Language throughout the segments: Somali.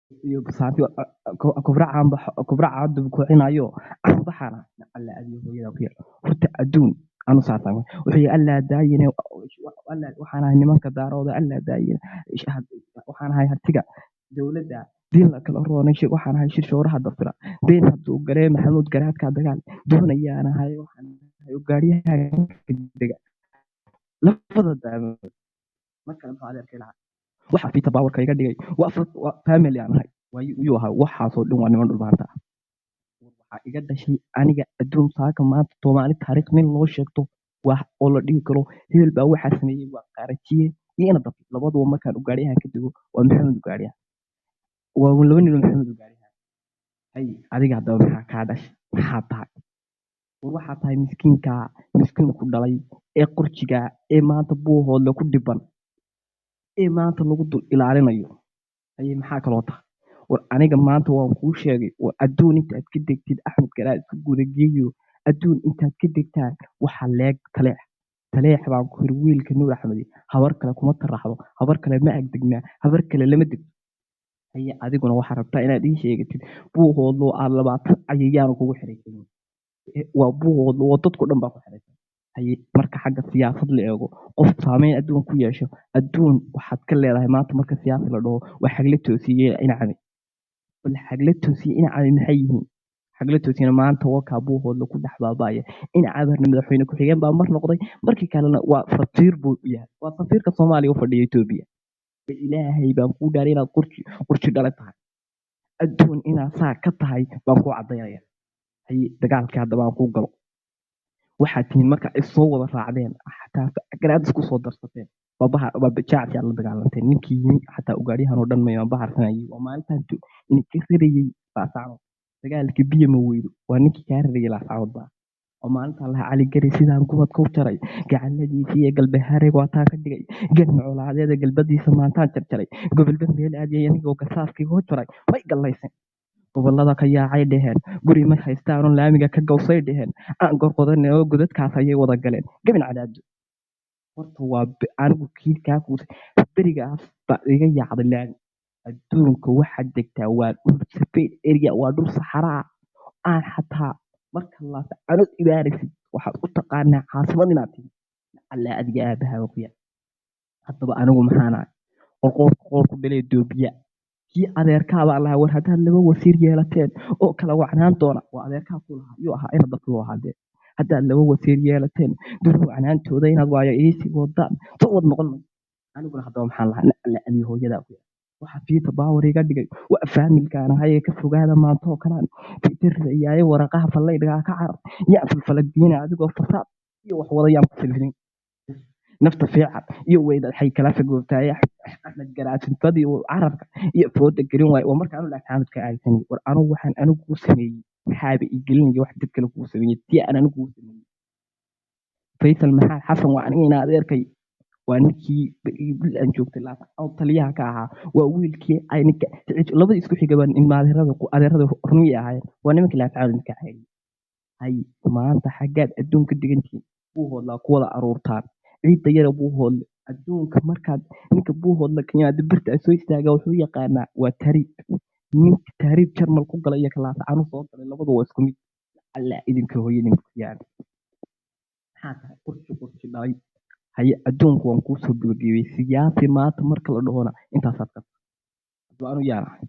Iyo saanti kobra caanbax, kobra caadub kucinayo caanbaxana alla adiyo hooyada ku yar. Horta adduun anu saasaan wuxuu yidhi allaa daayine, waxaan ahay nimanka daarooda, allaa daayine, waxaan ahay hartiga dowladda diin la kala roonay, waxaan ahay shirshooraha dafira deen hadduu galee Maxamuud garaadka dagaal doonayaan ahay, waxaan ahay gaariyaha dega labada daamood. Markale muxuu adeerkay lahaa? Waxa fiita baawarka iga dhigay waa family aan ahay yuu ahaa. Waxaasoo dhan waa niman dhulbaanta ah. Waxaa iga dhashay aniga adduun saaka maanta Soomaali taariikh nin loo sheegto wax oo la dhihi karo hebel baa waxaa sameeyey waa qaarajiye iyo ina daf labaduba. Markaan ugaaryahan ka dego waa Maxamed Ugaaryahan, waa laba nin oo Maxamed Ugaaryahan. Hay adiga haddaba maxaa kaa dhashay? Maxaa tahay? War waxaa tahay miskiinka miskiinku dhalay ee qurjiga ee maanta buuhoodle ku dhiban ee maanta lagu dul ilaalinayo. Haye, maxaa kaloo tahay? War aniga maanta waan kuu sheegay, war adduun intaad ka degtid Axmed Garaad isku gudageeyo, adduun intaad ka degtaan waxa leeg Taleex, Taleex baan ku yiri. Wiilka Nuur Axmed habar kale kuma taraxdo, habar kale ma agdegnaa, habar kale lama degto. Haye, adiguna waxaa rabtaa inaad ii sheegatid buuhoodlo aad 20 cayayaan kugu xiraysan. Waa buuhoodlo oo dadku dhan baa ku xiraysan. Haye, marka xagga siyaasad la eego, qof saameyn adduun ku yeesho adduun waxaad ka leedahay maanta marka siyaasi la dhaho waa Xagla Toosiye Inacami. Bal Xagla Toosiye Inacami maxay yihiin? Xagla Toosiyena maanta wakaa buuhoodla ku dhex baaba'aya. Inacabarna madaxweyne ku-xigeen baa mar noqday, markii kalena waa safiir buu u yahay, waa safiirka Soomaaliya u fadhiya Etoobiya. Ilaahay baan kuu dhaaray inaad qurji qurji dhale tahay, adduun inaad saa ka tahay baan kuu caddaynaya. Haye, dagaalkii haddaba aan kuu galo. Waxaad tihiin marka is soo wada raacdeen, xataa garaad isku soo darsateen, waa bahar, waa jaacsi aad la dagaalanteen. Ninkii yimi xataa ugaadhyahan oo dhan mayaan baharsanayay. Waa maalintan inay ka rarayay Laascaanood dagaalkii biyo ma weydo, waa ninkii kaa rarayay Laascaanood baa. Oo maalintaan lahaa Cali Gari sidaan gubadka u jaray gacaladiisii iyo galbehareeg waa taa ka dhigay gan colaadeeda galbadiisa maantaan jarjaray gobolba meel aadiyay anigoo gasaaskii hoo jaray may gallaysan gobolada ka yaacay dheheen guri ma haystaanoo laamiga ka gawsay dheheen aan gorqodanay oo godadkaas ayay wada galeen gebin cadaado. Horta waa anigu kii kaa kuusay berigaas baa iga yaacday laami. Adduunka waxaad degtaa waa dhul safeyn area, waa dhul saxaraa aan xataa marka Laascaanood ibaaraysid waxaad u taqaanaa caasimad inaad tihi alla adiga aabahaa ku yaal. Haddaba anigu maxaan ahay? Qorqoorku qoorku dhalee doobiya kii adeerkaa baa lahaa. War haddaad laba wasiir yeelateen oo kala wacnaan doona, waa adeerkaa ku lahaa yuu ahaa ina dafluu ahaa dee. Haddaad laba wasiir yeelateen dul wacnaantooda inaad waayo iisii wadaan soo wad noqon mayso. Aniguna haddaba maxaan lahaa? Alla adiga hooyadaa ku yaal. Waxa fiita baawar iga dhigay waa faamilkaan ahay ee ka fogaada maanta oo kalaan fitirayaaye waraqaha fallaydhagaa ka carar yaa falfaladiina adigoo fasaad iyo wax wada yaan ku filfilin nafta fiican iyo weyda waxay kala fagoobtaay Axmed Garaasintadii uu carabka iyo fooda gelin waayo. Waa marka anu Laascaanood ka aadsanay. War anugu waxaan anigu kuu sameeyey maxaaba ii gelinaya wax dad kale kuu sameeyey tii aan anigu kuu sameeyey? Faysal Maxaad Xasan waa aniga ina adeerkay, waa ninkii bil aan joogtay Laascaanood taliyaha ka ahaa, waa wiilkii ay ninka labada isku xiga baan ilma adeerada adeerada rumiyay ahaayeen, waa nimankii Laascaanood ninka caayay. Hay, maanta xaggaad adduunka degantihiin? Buuhoodlaa ku wada aruurtaan ciidda yara Buuhoodle. Adduunka markaad ninka Buuhoodle ka yimaado birta soo istaaga wuxuu yaqaanaa waa tahriib. Ninka tahriib Jarmal ku galay iyo ka Laascaanood soo galay labadu waa isku mid. Alla idinka hooyadin ku yaal. Maxaa tahay? Qurji qurji dhalay. Haye, adduunku waan kuu soo gabagabeeyey. Siyaasi maanta marka la dhahona intaasaad qabta. Haddaba anu yaanahay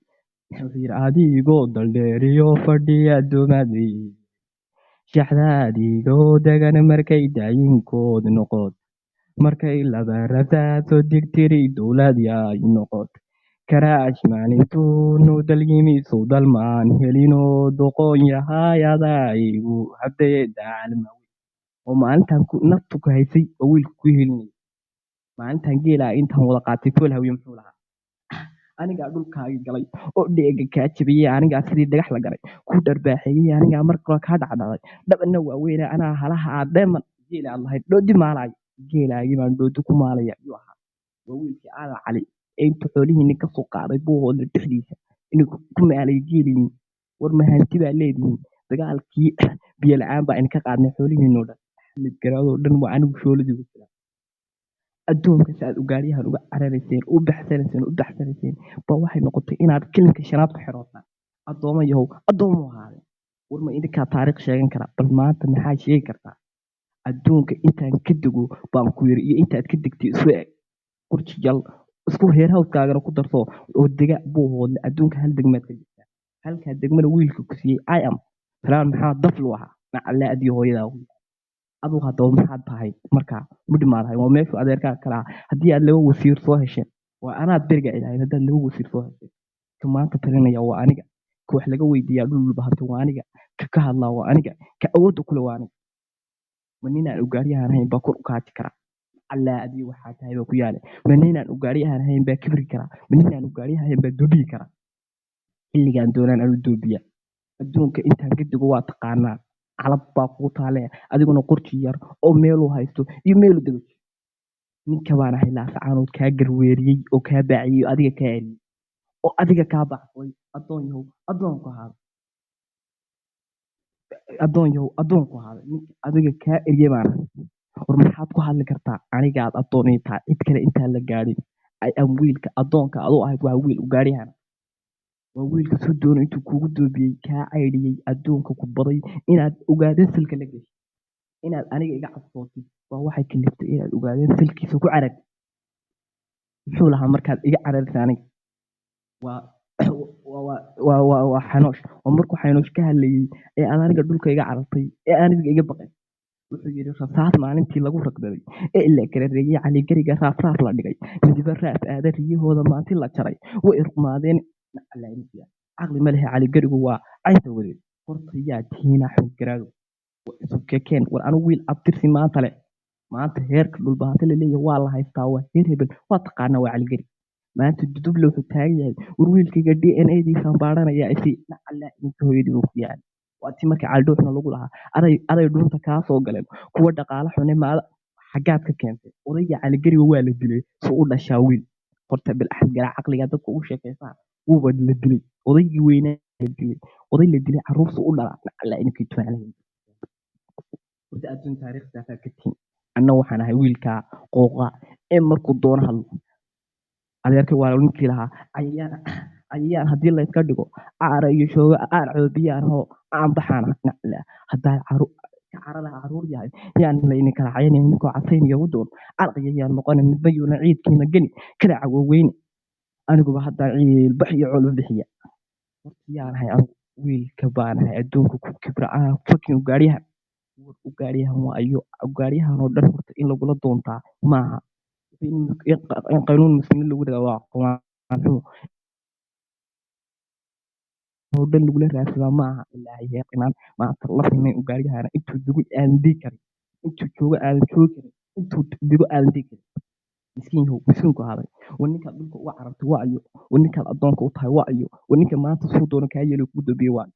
wuxuu yidhi adigoo daldheeriyo fadhiya dumadii shaxda adigoo degan markay daayinkood noqod markay laba rasaaso digtiri dowlad yaay noqot karaash maalintuu nudal yimi sowdalmaan helinoo doqon yahay adaygu habdee dacalma. Oo maalintan naftu ku haysay oo wiilku ku helinayay maalintan geelaa intaan wada qaatay fool hawiye muxuu lahaa? Anigaa dhulkaagii galay oo dheega kaa jabiyey, anigaa sidii dhagax la galay ku dharbaaxeeyey, anigaa markale kaa dhacdhacday dhabanna waaweyne, anaa halaha aad dheeman geela aad lahayd dhoodi maalaayo geelaagii baan dhoodi ku maalaya yuu ahaa. Waa wiilkii Aadan Cali ee intuu xoolihiinni ka soo qaaday Buuhoodle dhexdiisa inuu ku maalay geeliinni. War mahanti baa leedihiin? Dagaalkii biyo la-aan baa idinka qaadnay xoolihiinoo dhan. Axmed Garaadoo dhan waa anigu shooladii ku jira. Adduunka si aad ugaaryahan uga cararayseen, u baxsanayseen, u baxsanayseen ba waxay noqotay inaad kilinka shanaad ku xirootaan. Addooma yahow, addoomu ahaadeen. War ma idinkaa taariikh sheegan kara? Bal maanta maxaa sheegi kartaa? Adduunka intaan ka dego baan ku yiri iyo intaad ka degtay isu eg. Qurjiyal isku heer hawdkaagana ku darso oo dega Buuhoodle. Adduunka hal degmaad ka jirtaa, halkaa degmana wiilka ku siiyey I am Salaan maxaa daflu ahaa macallaa adiyo hooyadaa. Adigu haddaba maxaad tahay markaa? Mudhimaadahay waa meeshuu adeerkaa kala. Haddii aad laba wasiir soo hesheen, waa anaad beriga ilahayd. Haddaad laba wasiir soo hesheen, ka maanta talinaya waa aniga, ka wax laga weydiiyaa dhul walba waa aniga, ka ka hadlaa waa aniga, ka awoodda kule waa aniga. Ma ninaan ugaaryahan ahayn baa kor u kaaji kara? Allaa adiga waxaa tahay baa ku yaale. Ma ninaan ugaaryahan ahayn baa kibri kara? Ma ninaan ugaaryahan ahayn baa doobiyi kara? Xilligaan doonaan anu doobiya. Adduunka intaan ka dego waa taqaanaa, calab baa kugu taale. Adiguna qurji yar oo meeluu haysto iyo meeluu dego. Ninka baan ahay Laasacaanood kaa garweeriyey oo kaa baaciyey oo adiga kaa eriyey oo adiga kaa baxsay. Addoon yahow, addoon ku ahaada. Addoon yahow, addoon ku ahaada. Ninka adiga kaa eriyey baan ahay. War maxaad ku hadli kartaa? Anigaad addoon ii tahay, cid kale intaan la gaadhin. I am wiilka addoonka aduu ahayd. Waa wiil ugaaryahan, waa wiilka soo doono intuu kugu doobiyey, kaa caydhiyey, adduunka ku baday inaad ogaadeen salka la gashay. Inaad aniga iga cabsootid waa waxay kaliftay inaad ogaadeen salkiisa ku carartid. Muxuu lahaa markaad iga carartay aniga? Waa waa waa waa waa Xanoosh. Oo markuu Xanoosh ka hadlayey ee aad aniga dhulka iga carartay ee aniga iga baqay, wuxuu yidhi: "Rasaas maalintii lagu ragdaday ee ila kala reeyay, Caligariga raaf raaf la dhigay, midiba raaf aada, riyahooda maanti la jaray, way irqumaadeen." Caqli ma lehe. Caligarigu waa caynta wadeed. Horta yaa tihiin Axmed Garaado? War isu kekeen. War anigu wiil abtirsi maanta le, maanta heerka Dhulbaante la leeyahay waa la haystaa, waa heer hebel, waa taqaanaa, waa Caligari. Maanta Duduble wuxuu taagan yahay: "War wiilkayga DNA diisaan baadhanaya isi." Nacallaa idinka hooyadii buu ku yaal. Waa tii markii Caldhuuxna lagu lahaa aday dhuunta kaa soo galeen kuwa dhaqaale xune. Maada xaggaad ka keentay? Odayga Caligariga waa la dilay si u dhashaa wiil. Horta bil Axmed Garaa caqligaa dadka ugu sheekaysaa, wuuba la dilay, odaygii weynaa la dilay. Oday la dilay carruurta u dhalaa. Nacallaa idinkii tumaalayn. Horta adduun taariikhdaasaa ka tihin. Anna waxaan ahay wiilkaa qooqa ee markuu doono hadlo. Adeerkay waa ninkii lahaa cayayaan, cayayaan haddii layska dhigo caara iyo shoogo aar coobiyaan hoo aan baxaana. Nacla haddaa ka carada caruur yahay, yaan layni kala caynay. Ninkoo casayn iyogu doon carqiyayaan noqona, midba yuuna ciidkiina geni kala cawoweyne. Aniguba haddaan ciil bax iyo col u bixiya. Horta yaan ahay anigu? Wiilka baan ahay adduunka ku kibra ah, fucking ugaaryahan. War ugaaryahan waa ayo? Ugaaryahan oo dhan horta in lagula doontaa maaha. In qaynuun muslimiin lagu ridaa waa quraan xumo oo dhan lagula raadsadaa maaha. Ilaahay heer inaan maanta la sinay ugaaryahana. Intuu dego aadan digi karin, intuu joogo aadan joogi karin, intuu dego aadan digi karin. Miskiin yahow, miskiinku ahaaday. War ninkaad dhulka uga carartay waa ayo? War ninkaad addoonka u tahay waa ayo? War ninka maanta suu doono kaa yeelo kugu dambeeye waa ayo?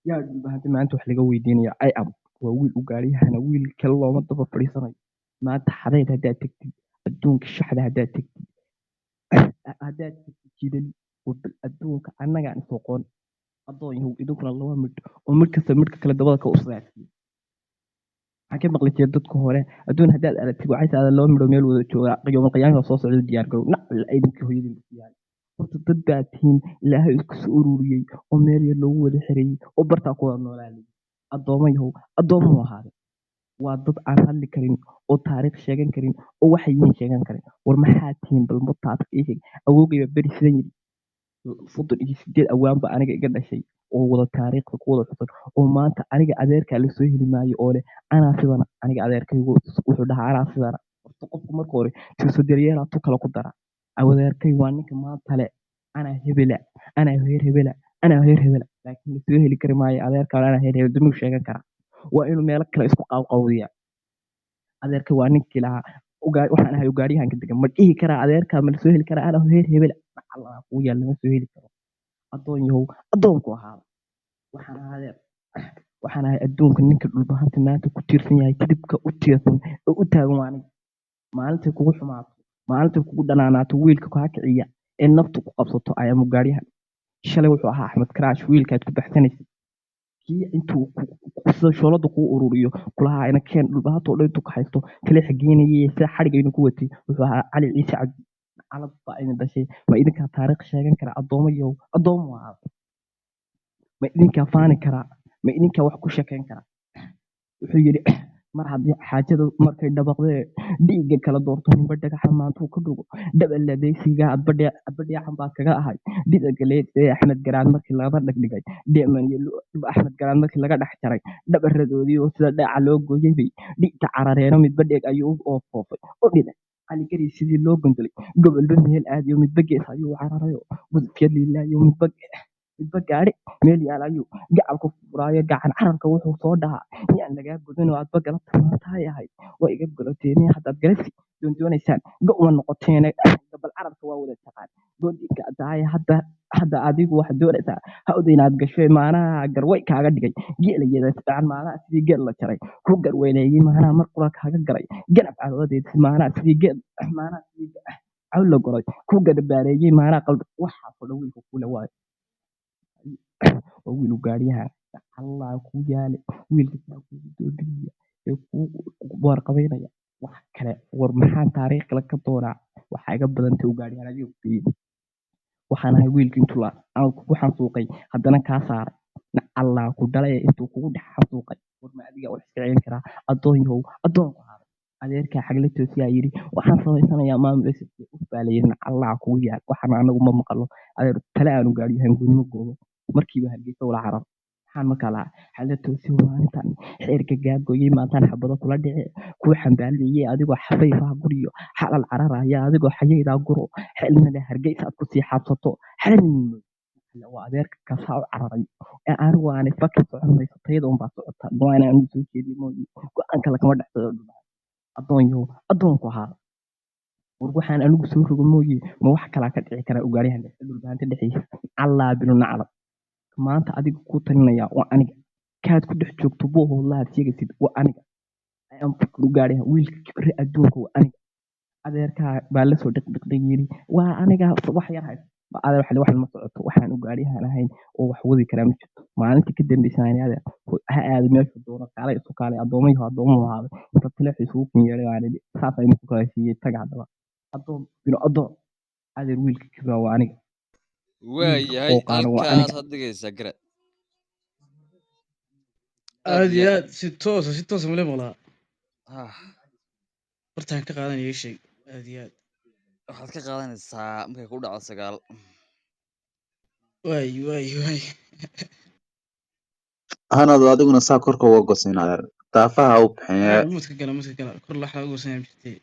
Yaa Dhulbahante maanta wax laga weydiinaya? I am waa wiil ugaaryahana, wiil kale looma daba fadhiisanayo. Maanta Xadeed haddaad tegtid, adduunka Shaxda haddaad tegtid, haddaad tegtid Jidali, war bal adduunka annagaan is oqoon. Addoon yahow, idinkuna laba midh oo mid kasta midhka kale dabada ka usraacsiiyo. Waxaan ka maqli jiray dadka hore: adduun haddaad aragtid waxay tahay laba midho meel wada jooga, yoomal qiyaamaha soo socda diyaar garow. Nac idinkii hooyadii ku yaal. Horta dad baa tihiin Ilaahay isku soo ururiyey oo meel yar loogu wada xereeyey oo bartaa ku wada noolaalayay. Addooma yahow, addoomuhu ahaaday. Waa dad aan hadli karin oo taariikh sheegan karin oo waxay yihiin sheegan karin. War maxaa tihiin? Bal mutaas ii sheeg. Awowgay baa beri sidan yidhi: 38 awaan baa aniga iga dhashay oo wada taariikhda ku wada xusan, oo maanta aniga adeerkaa la soo heli maayo oo leh anaa sidana. Aniga adeerkaygu wuxuu dhahaa anaa sidana. Horta qofku marka hore tiiso daryeelaa tu kale ku dara. Adeerkay waa ninka maanta le anaa hebela, anaa heer hebela, anaa heer hebela, laakiin lasoo heli kari maayo adeerkaa anaa heer hebel dumuu sheegan karaa. Waa inuu meelo kale isku qawqawdiya. Adeerkay waa ninkii lahaa waxaan ahay ugaaryahanka degan. Ma dhihi karaa adeerkaa? Ma lasoo heli karaa anaa heer hebela? Macallaa kuu yaal, lama soo heli karo. Addoon yahow, addoonku ahaada. Waxaan ahaa adeer, waxaan ahay adduunka ninka Dhulbahanta maanta ku tiirsan yahay, tidibka u tiirsan oo u taagan waa aniga. Maalintay kugu xumaato, maalintay kugu dhanaanaato, wiilka kaa kiciya ee naftu ku qabsato ayaa mugaaryahan. Shalay wuxuu ahaa Axmed Karaash, wiilkaad ku baxsanaysay. Kii intuu sida shoolada kuu ururiyo kulahaa ina keen dhulbahaatoo dhan intuu ka haysto kala xigeenayay sida xadhigga inuu ku watay wuxuu ahaa Cali Ciise Cabdi. Calad baa idin dhashay. Ma idinkaa taariikh sheegan kara? Addoomo yow, addoomo ahaa. Ma idinkaa faani karaa? Ma idinkaa wax ku sheekayn karaa? Wuxuu yidhi mar haddii xaajada markay dhabaqdee dhiigga kala doorto, ninba dhagaxa maantuu ka dhugo dhabal adeegsiga adba dheecan baad kaga ahay dhidagaleed ee Axmed Garaad markii laga dhagdhigay dheeman iyo Axmed Garaad markii laga dhex jaray dhabaradoodii oo sida dhaaca loo gooyey bay dhigta carareeno, midba dheeg ayuu u oofoofay u dhilay. Cali Gari sidii loo gondolay, gobolba meel aadiyo, midba gees ayuu cararayo, gudubka liilaayo, midba gaari meel yaal ayuu gacalku furaayo. Gacan cararka wuxuu soo dhahaa yaan lagaa gudinoo adba galabta maantahay ahayd waa iga golateene haddaad galasi doondoonaysaan go-ma noqoteene. Gabal cararka waa wada taqaan goodinka daaya. Hadda adigu waxaad doonaysaa hawda inaad gasho, maanaha garway kaaga dhigay geelayada fiican, maanaha sidii geel la jaray ku garweyneeyey, maanaha mar qura kaaga garay ganaf cadoodeed, maanaha sidii geel, maanaha sidii cawl la goray ku garbaareeyey, maanaha qalbi waxaasoo dhan wiilka kule waayo waa wiil gaariyaha Allah kuu yaale, wiilka saa kugu doodinaya ee kuu warqabaynaya. Wax kale war maxaan taariikh kale ka doonaa? Waxaa iga badantay ugaadhiyahan adiga ku geeyey. Waxaan ahay wiilka intuu la aan kugu xansuuqay haddana kaa saaray. Allah ku dhalay intuu kugu dhex xansuuqay. War ma adiga wax iska celin karaa? Addoon yahow, addoon ku haaday. Adeerkaa xagla toosiyaa yidhi waxaan samaysanayaa maamul SSC uf baa la yidhi. Allah kugu yaal, waxaan anagu ma maqalo adeer tale aanu gaadhiyahan goonimo goobo markiiba Hargeysa ula carar. Maxaan markaa lahaa xagla toosiyo maalintan xeerka gaagoyey maantaan xabado kula dhice kuu xambaaliyey adigoo xafayfaha guriyo xalal cararaya adigoo xayaydaa guro xilnada Hargeysa aad kusii xaabsato xalin. Waa adeerka kaasaa u cararay ee anigu aanay faki socon mayso, tayada unbaa socota. Go-aan aanu soo jeediyo mooyi go-aan kale kama dhexsado. Addoon yahow, addoonku ahaa. War waxaan anigu soo rogo mooye ma wax kalaa ka dhici karaa ugaaryahan dhulbaanta dhexdiisa? Callaa binu naclab, maanta adiga kuu talinaya waa aniga. Kaad ku dhex joogto buuhoodlahaad sheegaysid waa aniga. I am fucking ugaaryahan. Wiilka kibre adduunka waa aniga. Adeerkaa baa lasoo dhiqdhiqday yidhi waa aniga wax yar haysta. Adeer waxa wax ma socoto, waxaan ugaaryahan ahayn oo wax wadi karaa ma jirto. Maalintii ka dambeysay ani adeer ha aado meeshu doono, kaalay isu kaalay. Addoomayahu addoomuhu ahaaday inta taleex isugu kun yeedhay baan idhi saas aynu ku kala siiyey. Taga haddaba, addoon bino addoon. Adeer wiilka kibraa waa aniga, wiilka Waayahay. qooqaana waa aniga. Halkaas had dhigaysaa garad aad Aad iyo iyo aad. Aad si toosa, si toosa male maqlaa. Ah, Bartaan ka qaadanaya ii sheeg aad iyo aad. Waxaad ka qaadanaysaa markay ku dhacdo 9. Waay waay waay. Hanad adiguna saa korka uga gosin adeer daafaha u bixiye. Mudka gala, mudka gala, kor lax laga goosanaya jirtay.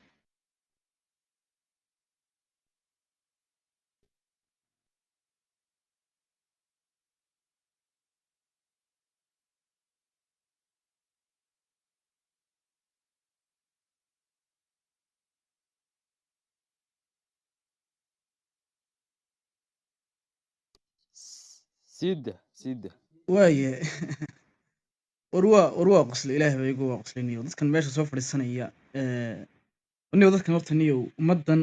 Siida siida. Waaye, war waa qosle, ilaahay baa igu waa qosliniyo dadkan meesha soo fadhiisanaya ee niyo dadkan horta niyo ummaddan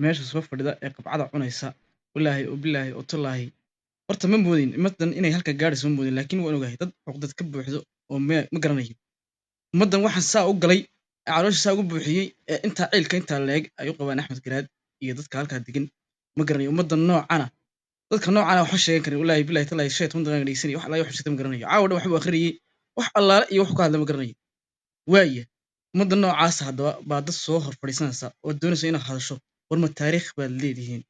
meesha soo fadhida ee qabcada cunaysa, walaahi oo bilaahi oo tallaahi, horta ma moodin ummaddan inay halka gaadhayso, ma moodin, laakiin waan ogahay dad cuqdad ka buuxdo oo ma garanayo ummaddan waxaan saa u galay ee caloosha saa ugu buuxiyey ee intaa ciilka intaa leeg ay u qabaan Axmed Garaad iyo dadka halkaa degan, ma garanayo ummaddan noocana, dadka noocana waxba sheegan karin. Walaahi bilahi tallahi 15 daqiiqo dhegeysanaya, wax allaale wax sheegtay ma garanayo. Caawa dhan waxbuu akhriyey, wax allaale iyo wax ku hadla ma garanayo. Waaya, ummadda noocaasa haddaba baa dad soo hor fadhiisanaysa oo doonaysa inaad hadasho. War ma taariikh baad leedihiin?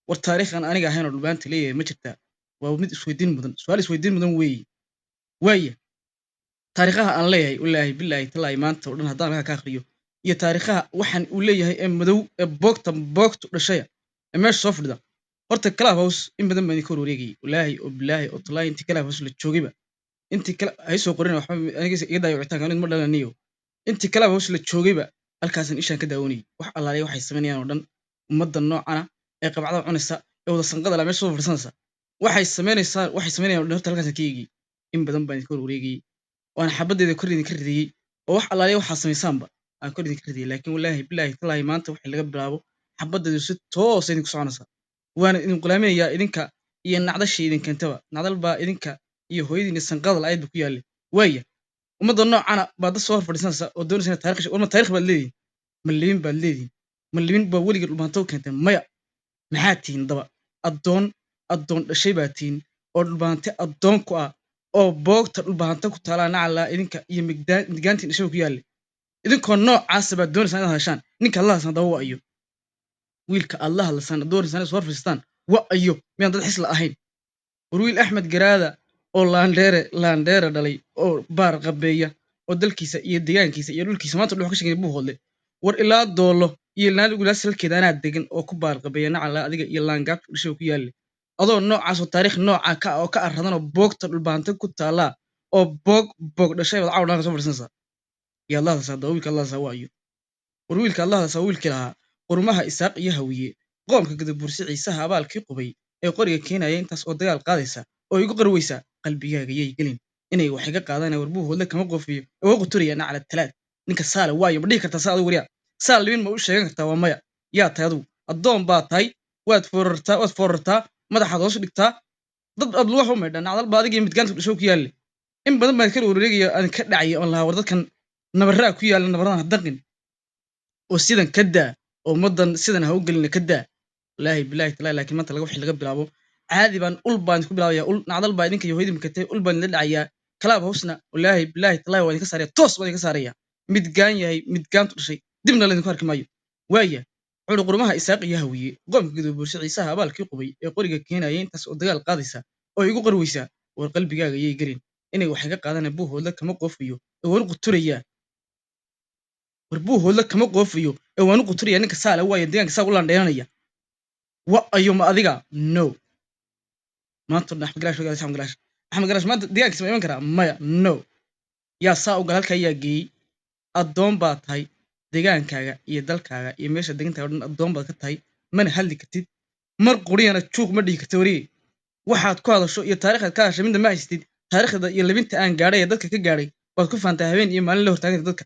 War taariikh aan aniga ahayn oo dhulbaanta leeyahay ma jirtaa? Waa mid isweydiin mudan, su-aal isweydiin mudan weeye. Waaya, taariikhaha aan leeyahay, walaahi bilaahi tallaahi, maanta oo dhan haddaan halkaa ka akhriyo iyo taariikhaha waxaan uu leeyahay ee madow ee boogta boogtu dhashaya ee meesha soo fadhida. Horta Club House in badan baan idinka hor wareegayay, walaahi oo bilaahi oo tallaahi, intii Club House la joogayba, intii kale hay soo qorin waxba aniga iga daayo wicitaanka aniga ma dhalaniyo. Intii Club House la joogayba halkaasan ishaan ka daawanayay wax allaale waxay samaynayaan oo dhan. Ummadda noocana ee qabcada cunaysa ee wada sanqada la meesha soo fadhiisanaysa waxay samaynaysaa, waxay samaynayaan oo dhan horta halkaasan ka eegayay. In badan baan idinka hor wareegayay waan xabadeeda kor idinka ridayey oo wax allaale waxaa samaysaanba aan kor idinka ridayay, laakiin walaahi bilaahi tallaahi maanta wixii laga bilaabo xabadeedu si toos idinku soconaysaa, waana idin qulaaminayaa idinka iyo nacdasha idin keentaba. Nacdal baa idinka Iyo hooyadiina sanqada la'ayd ba ku yaallay. Waaya, ummadda noocana baa dad soo hor fadhiisanaysa oo doonaysa inay taariikh. War, ma taariikh baad leedihin? Ma libin baad leedihin? Ma libin baa weligii Dhulbaanta u keenteen? Maya. Maxaad tihiin daba? Addoon, addoon dhashay baa tihiin oo Dhulbaante addoon ku ah, oo boogta Dhulbaante ku taalaa nacalaa idinka iyo midgaantiin dhashay ku yaallay. Idinkoo noocaasa baad doonaysaan inaad hadashaan. Ninka aad la hadashaan daba wa ayo? Wiilka aad la hadlasaan, aad doonaysaan inaad soo hor fadhiistaan, wa ayo? Miyaan dad xisla ahayn? War, wiil Axmed Garaada oo laandheere laandheere dhalay oo baar qabeeya oo dalkiisa iyo deegaankiisa iyo dhulkiisa maanta dhuux ka shaqeeya buu hodlay. War, ilaa Doolo iyo ilaa salkeeda anaa degan oo ku baar qabeeya. Nacala adiga iyo laangaabta dhashay ku yaallay. Adoo noocaas oo taariikh noocaa ka ah oo ka arradan oo boogta Dhulbaanta ku taallaa oo boog boog dhashay baad caawa dhan soo fadhiisanaysaa. Yaa la hadashaa daba? Wiilka la hadashaa waa ayo? War, wiilka aad la hadashaa wiilkii lahaa qurumaha Isaaq iyo Hawiye, qoomka Gadabursi, Ciisaha abaalkii qubay ee qoriga keenaya, intaas oo dagaal qaadaysa oo igu qarweysa. Qalbigaaga yay gelin inay wax iga qaadanaya. War, buu hodle kama qofiyo oo quturaya. Nacala talaad, ninka saale waayo? Ma dhihi kartaa saa adigu? Waryaa, saa libin ma u sheegan kartaa? Waa maya. Yaa tahay adigu? Addoon baa tahay. Waad foorartaa, waad foorartaa, madaxaad hoos u dhigtaa, dad aad lugaha u maydhaa. Nacdal baa adiga iyo midgaanta dhashow ku yaalle. In badan baan kala wareegaya, aan ka dhacaya oon lahaa: war, dadkan nabarraa ku yaalla, nabaradan ha daqin oo sidan ka daa, oo ummaddan sidan ha u gelina, ka daa. Wallaahi, bilaahi, talaahi. Laakiin maanta laga wixii laga bilaabo caadi baan ul baan ku bilaabaya. Ul nacdal baa idinka iyo hooyadii makatay. Ul baan idinla dhacayaa kalaab hawsna. Wallaahi, bilaahi, talaahi, waa idinka saaraya, toos baan idinka saaraya. Midgaan yahay midgaantu dhashay, dibna laydinku arki maayo. Waaya, wuxuu qurumaha Isaaq iyo Hawiye, qoomka Gadabuursi, Ciisaha abaalkii qubay ee qoriga keenaya, intaas oo dagaal qaadaysa oo igu qarweysa. War, qalbigaaga yay gelin inay wax iga qaadanaya. Buuhoodla kama qoofayo ee waan u quturayaa. War, buuhoodla kama qoofayo ee waan u quturaya. Ninka saale waayo deegaanka saa u landheeranaya wa ayo? Ma adiga? No. Maanta dhan Axmed Garaash, Axmed Garaash, Axmed Garaash maanta deegaankiisa ma iman karaa? Maya, no. Yaa saa u gal halka ayaa geeyey? Addoon baa tahay. Deegaankaaga iyo dalkaaga iyo meesha degantahay o dhan addoon baad ka tahay. Mana hadli kartid, mar quriyana juuq ma dhihi kartid. Wariye, waxaad ku hadasho iyo taariikhdaad ka hadashay midna ma haystid. Taariikhda iyo libinta aan gaadhay ee dadka ka gaadhay baad ku faantaa, habeen iyo maalin la hortaaganta dadka.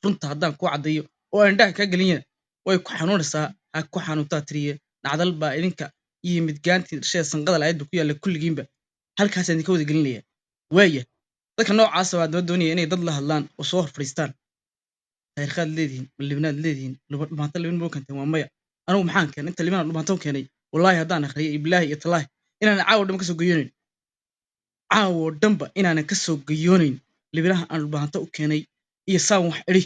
Runta haddaan kuu caddeeyo oo aan indhaha kaa geliyana, way ku xanuunaysaa. Ha ku xanuuntaa tiriye. Nacdal baa idinka iyo midgaantii dhashada sanqada lahayd ba ku yaalla kulligiinba. Halkaasaan idinka wada gelinaya. Waaya, dadka noocaasa baa daba doonaya inay dad la hadlaan oo soo hor fadhiistaan. Taariikhaad leedihiin? Ma libinaad leedihiin? Dhulbaanta libin ma u keenteen? Waa maya. Anigu maxaan keenay? Inta libinaan Dhulbaanta u keenay, wallaahi haddaan akhriyay iyo bilaahi iyo tallaahi inaanan caawa dhan kasoo geyoonayn, caawo dhanba inaanan kasoo geyoonayn libinaha aan Dhulbaanta u keenay iyo saan wax idhi.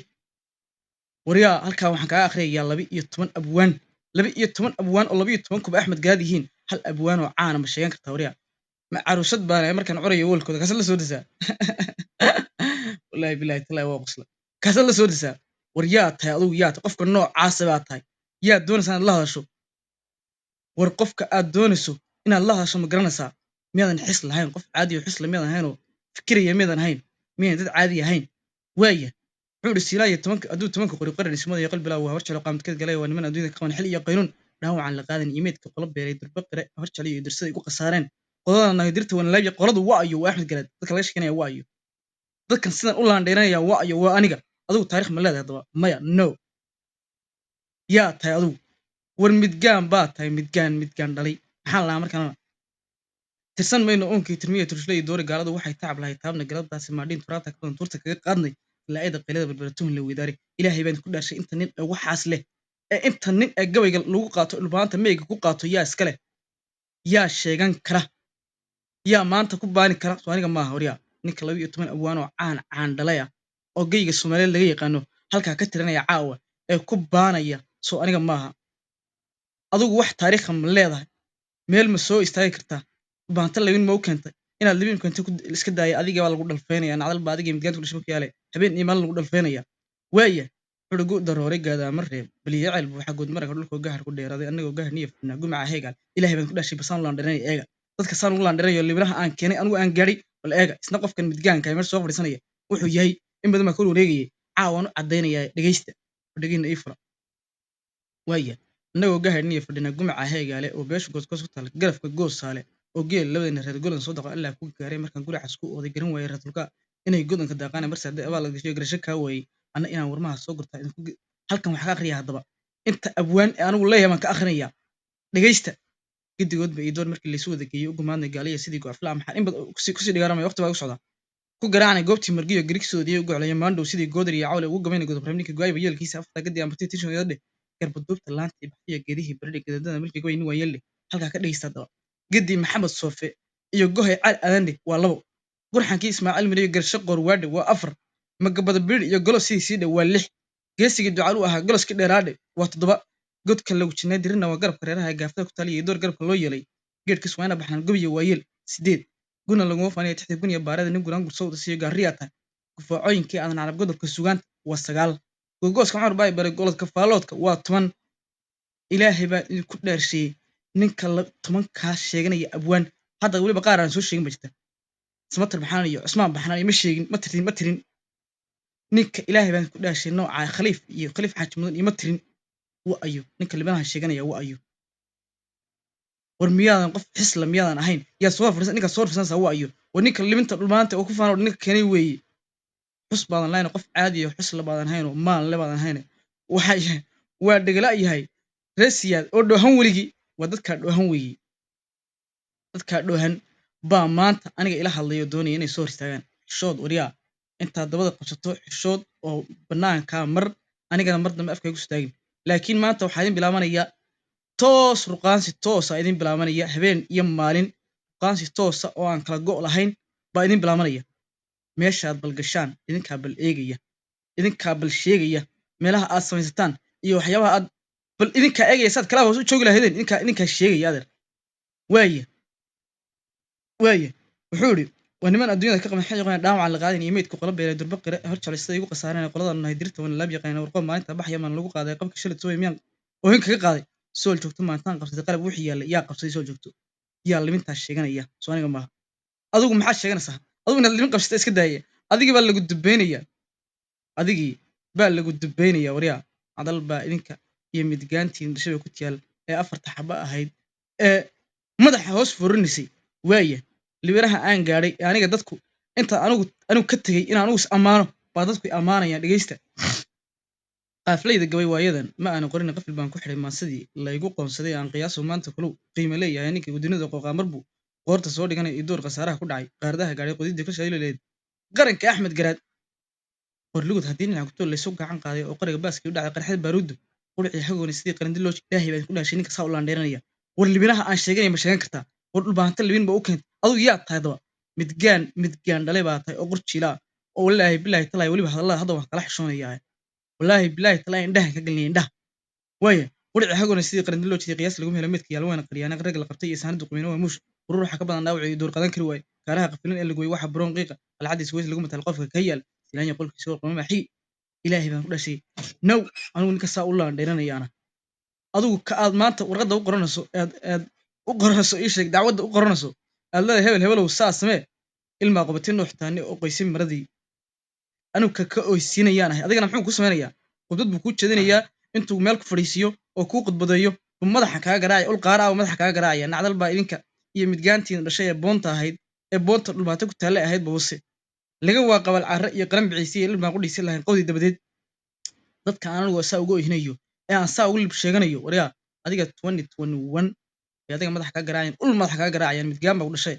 Waryaa, halkaa waxaan kaaga akhriyayaa 12 abwaan, 12 abwaan oo 12 kuba Axmed Gaad yihiin. Hal abwaan oo caana ma sheegan kartaa? Waryaa, ma caruusad baan markaan curayo wolkooda kaasad la soo disaa. Wallaahi, bilaahi, tallaahi, waa qosla. Kaasad la soo disaa. War, yaa tahay adigu? Yaa tahay? Qofka noocaasa baa tahay. Yaa doonaysaa inaad la hadasho? War, qofka aad doonayso inaad la hadasho ma garanaysaa? Miyaadan xis lahayn? Qof caadi oo xis le miyaadan ahayn oo fikiraya miyaadan ahayn? Miyaadan dad caadi ahayn? Waaya, wuxuu ihi siilaayo tobanka hadduu tobanka qori qaran ismada iyo qalbilaa waa habar jeclo qaamidkeed galay. Waa niman adduunyada ka qaban xil iyo qaynuun, dhaawacan la qaadan iyo meydka qolo beeray durba qire. Habar jeclo iyo dirsada igu khasaareen qodadana nahay dirta wana laabya. Qoladu waa ayo? Waa Axmed Garaad. Dadka laga sheekanaya waa ayo? Dadkan sidan u laandheeranaya waa ayo? Waa aniga. Adigu taarikh ma leedahay haddaba? Maya, no. Yaa tahay adigu? War, midgaan baa tahay, midgaan, midgaan dhalay. Maxaan lahaa markaana? Tirsan mayno oonkii tirmiya turushle iyo doori. Gaaladu waxay tacab lahayd taabna galabtaasi maadhiin turaata ka badan tuurta kaga qaadnay laa'ida qaylada barbaratuhun la weydaari. Ilaahay baan ku dhaarshay, inta nin ee waxaas leh ee inta nin ee gabayga lagu qaato, Dhulbaanta meyga ku qaato, yaa iska leh? Yaa sheegan kara? Yaa maanta ku baani kara? Soo aniga maaha? Waryaa, ninka 12 abwaan oo caan caan dhalay ah oo geyga Soomaaliyeed laga yaqaano halkaa ka tirinaya caawa ee ku baanaya, soo aniga maaha? Adigu wax taariikha ma leedahay? Meel ma soo istaagi kartaa? Baanta labin ma u keentay? Inaad libin keentay ku iska daaya, adiga baa lagu dhalfeynaya. Nacdal baa adiga midgaanta ku dhashay ku yaale, habeen iyo maalin lagu dhalfeynaya. Waaya, wuxuu darooray gaadaama reeb baliyacel buuxa good maraka dhulkoo gahar ku dheeraaday, annagoo gahar niya fadhinaa gumaca heegaal. Ilaahay baan ku dhashay, basaan u laandheranaya. Eega dadka saan ugu laandheranayo, libinaha aan keenay, anigu aan gaadhay. Bal eega isna qofkan midgaanka ee meesha soo fadhiisanaya wuxuu yahay. In badan baa kor wareegayay, caawaan u caddaynayaa. Dhegaysta, dhegeyna ii fura. Waaya, annagoo gahar niya fadhinaa gumaca heegaale oo beesha goosgoos ku taal garafka goos saale oo geel labadeena reer golan soo daqo Allah ku gaaray. Markaan guricaas ku ooday garan waayay reer tulka inay godanka daaqaan, marse haddii abaal la gashay garasho kaa waayey anna inaan warmaha soo gurtaa idinku. Halkan waxaa ka akhriyaa haddaba inta abwaan ee anigu leeyahay baan ka akhrinayaa. Dhegaysta. Gedigoodba iidoor markii laysu wada geeyey u gumaadnay gaaliya sidii gocfla maxaa in badan kusii dhigaaramaya. Waqti baa igu socdaa ku garaacnay goobtii margiyo garigsoodii u goclaya maandhow sidii goodar iyo cawle ugu gabayna godob ninka goayba yeelkiisa afarta gadi ambatay tishan dheh garbaduubta laanta baxdiya geedihii baridhi gadadada milkiga weyni waa yeelle halkaa ka dhegeysta. Haddaba gedi Maxamed Soofe iyo Gohay Cali Adande waa labo, Gurxankii Ismaaciil Miriyo Garshe Qoorwaadhe waa afar, Magabada Birir iyo Golo sidii siidhe waa lix, geesigii ducaal u ahaa Goloskii Dheeraadhe waa toddoba, godka lagu jinnay dirina waa garabka reeraha ee gaaftada ku taaliya iyo door garabka loo yeelay geedkiis waa ina baxnaan gobiyo waayeel sideed guna laguma faaniyo tixda gun iyo baarada nin guraan gursowda siiyo gaariyaa tahay gufaacooyinkii aadan carab godobka sugaanta waa sagaal, gogooska Cumar baay baray goladka faaloodka waa 10. Ilaahay baa idinku dhaarsheeyey, ninka 10-kaa sheeganaya abwaan hadda weliba qaar aan soo sheegin ba jirta, Samatar Baxnaan iyo Cusmaan Baxnaan iyo ma sheegin, ma tirin, ma tirin. Ninka Ilaahay baan ku dhaashay noocaa Khaliif iyo Khaliif Xaaji Mudan iyo ma tirin wa ayo ninka libanaha sheeganaya wa ayo? War miyaadan qof xisla miyaadan ahayn? Yaa soo fadhiisan ninka soo fadhiisanaysaa wa ayo? War ninka libinta dhulmaanta oo ku faano ninka keenay weeye. Xus baadan lahayn, qof caadi ah xusla baadan ahayn oo maal le baadan ahayn. Waxa waa dhegala yahay reesiyaad oo dhoohan weligii waa dadkaa dhoohan weeye. Dadkaa dhoohan baa maanta aniga ila hadlayo doonaya inay soo hor istaagaan. Xishood waryaa, intaad dabada qabsato xishood oo banaankaa mar anigana mar dambe afka igu istaagin. Laakiin maanta waxaa idin bilaabanaya toos ruqaansi toosa idin bilaabanaya, habeen iyo maalin ruqaansi toosa oo aan kala go' lahayn baa idin bilaabanaya. Meeshaad bal gashaan idinkaa bal eegaya, idinkaa bal sheegaya meelaha aad samaysataan iyo waxyaabaha aad bal idinkaa eegaya saad kala hoos u joogi lahaydeen. Idinkaa sheegaya adeer. Waaya wuxuu idhi: waa niman adduunyada ka qaban xaqan dhaawaca la qaadin iyo meydka qola beelay durba qire hor jeclay sida igu khasaareen qoladan nahay dirta wana laab yaqaan warqo maalinta baxaya maan lagu qaaday qabka shalay tooy miyaan oohin kaga qaaday sool joogto maalintaan qabsatay qalab wixii yaallay. Yaa qabsaday sool joogto? Yaa limintaas sheeganaya? Soo aniga maaha. Adigu maxaad sheeganaysaa? Adigu inaad limin qabsata iska daaya. Adigii baa lagu dubeynaya, adigii baa lagu dubeynaya waryaa. Cadal baa idinka iyo midgaantiin dhashada ku tiyaal ee afarta xaba ahayd ee madaxa hoos furinaysay. Waaya libiraha aan gaadhay ee aniga dadku inta anigu ka tegey in anigu is ammaano baa dadku i ammaanayaan. Dhegeysta qaaflayda gabay waayadan ma aanan qorin qafil baan ku xidhay maansadii laygu qoonsaday aan qiyaaso maanta kalow qiimo leeyahay ninka dunida qooqaa marbuu qoorta soo dhiganay iyo door khasaaraha ku dhacay qaaradaha gaadhay qodidii ka shayleed qaranka Axmed Garaad qorlugud haddii dhinaca kutoo laysu gacan qaaday oo qariga baaskii u dhacay qarxada baaruuddu qurcii hagooni sidii qarandi loo. Ilaahay baan ku dhaashay, ninka saa u laandheeranaya war libinaha aan sheeganaya ma sheegan kartaa? War dhulbaanta libin ba u keentay. Adigu yaa tahay daba? Midgaan midgaan dhalay baa tahay oo qurjiilaa oo wallaahi bilaahi talaahi weliba hadallada hadda waan kala xishoonayaa. Wallaahi bilaahi talaahi indhahan ka gelinaya indhaha. Waaya qurci hagooni sidii qarandi loo jiday qiyaas lagu helo midka yaal waana qaryaana rag la qabtay iyo saanadu qumayna waa muush urur waxa ka badan dhaawac iyo door qadan kari waaye kaaraha qafilan ee lagoy waxa buroon qiiqa qalcadiisa weys lagu matal qofka ka yaal silaanya qolkiisa oo qamama xigi. Ilaahay baan ku dhashay now anigu ninka saa u laandheeranayaana adigu ka aad maanta warqadda u qoranayso aad u qoranayso ii sheeg dacwadda u qoranayso aad leedahay hebel hebelow saa samee ilmaa qabatin nuux taani oo qoysay maradii anigu ka oysiinayaan ahay. Adigana muxuu ku samaynayaa? Khudbad buu kuu jeedinayaa intuu meel ku fadhiisiiyo oo kuu khudbadeeyo buu madaxa kaaga garaacaya ul qaara ah madaxa kaaga garaacaya. Nacdal baa idinka iyo midgaantiin dhashay ee boonta ahayd ee boonta dhulbaata ku taalle ahayd bawse laga waa qabal carre iyo qaran biciisiyo ilmaa qudhiisi lahayn qowdii dabadeed. Dadka aan anigu saa uga oyhinayo ee aan saa ugu lib sheeganayo waryaa adiga 2021 ee adiga madaxa kaa garaacayaan ul madaxa kaa garaacayaan midgaan baa ku dhashay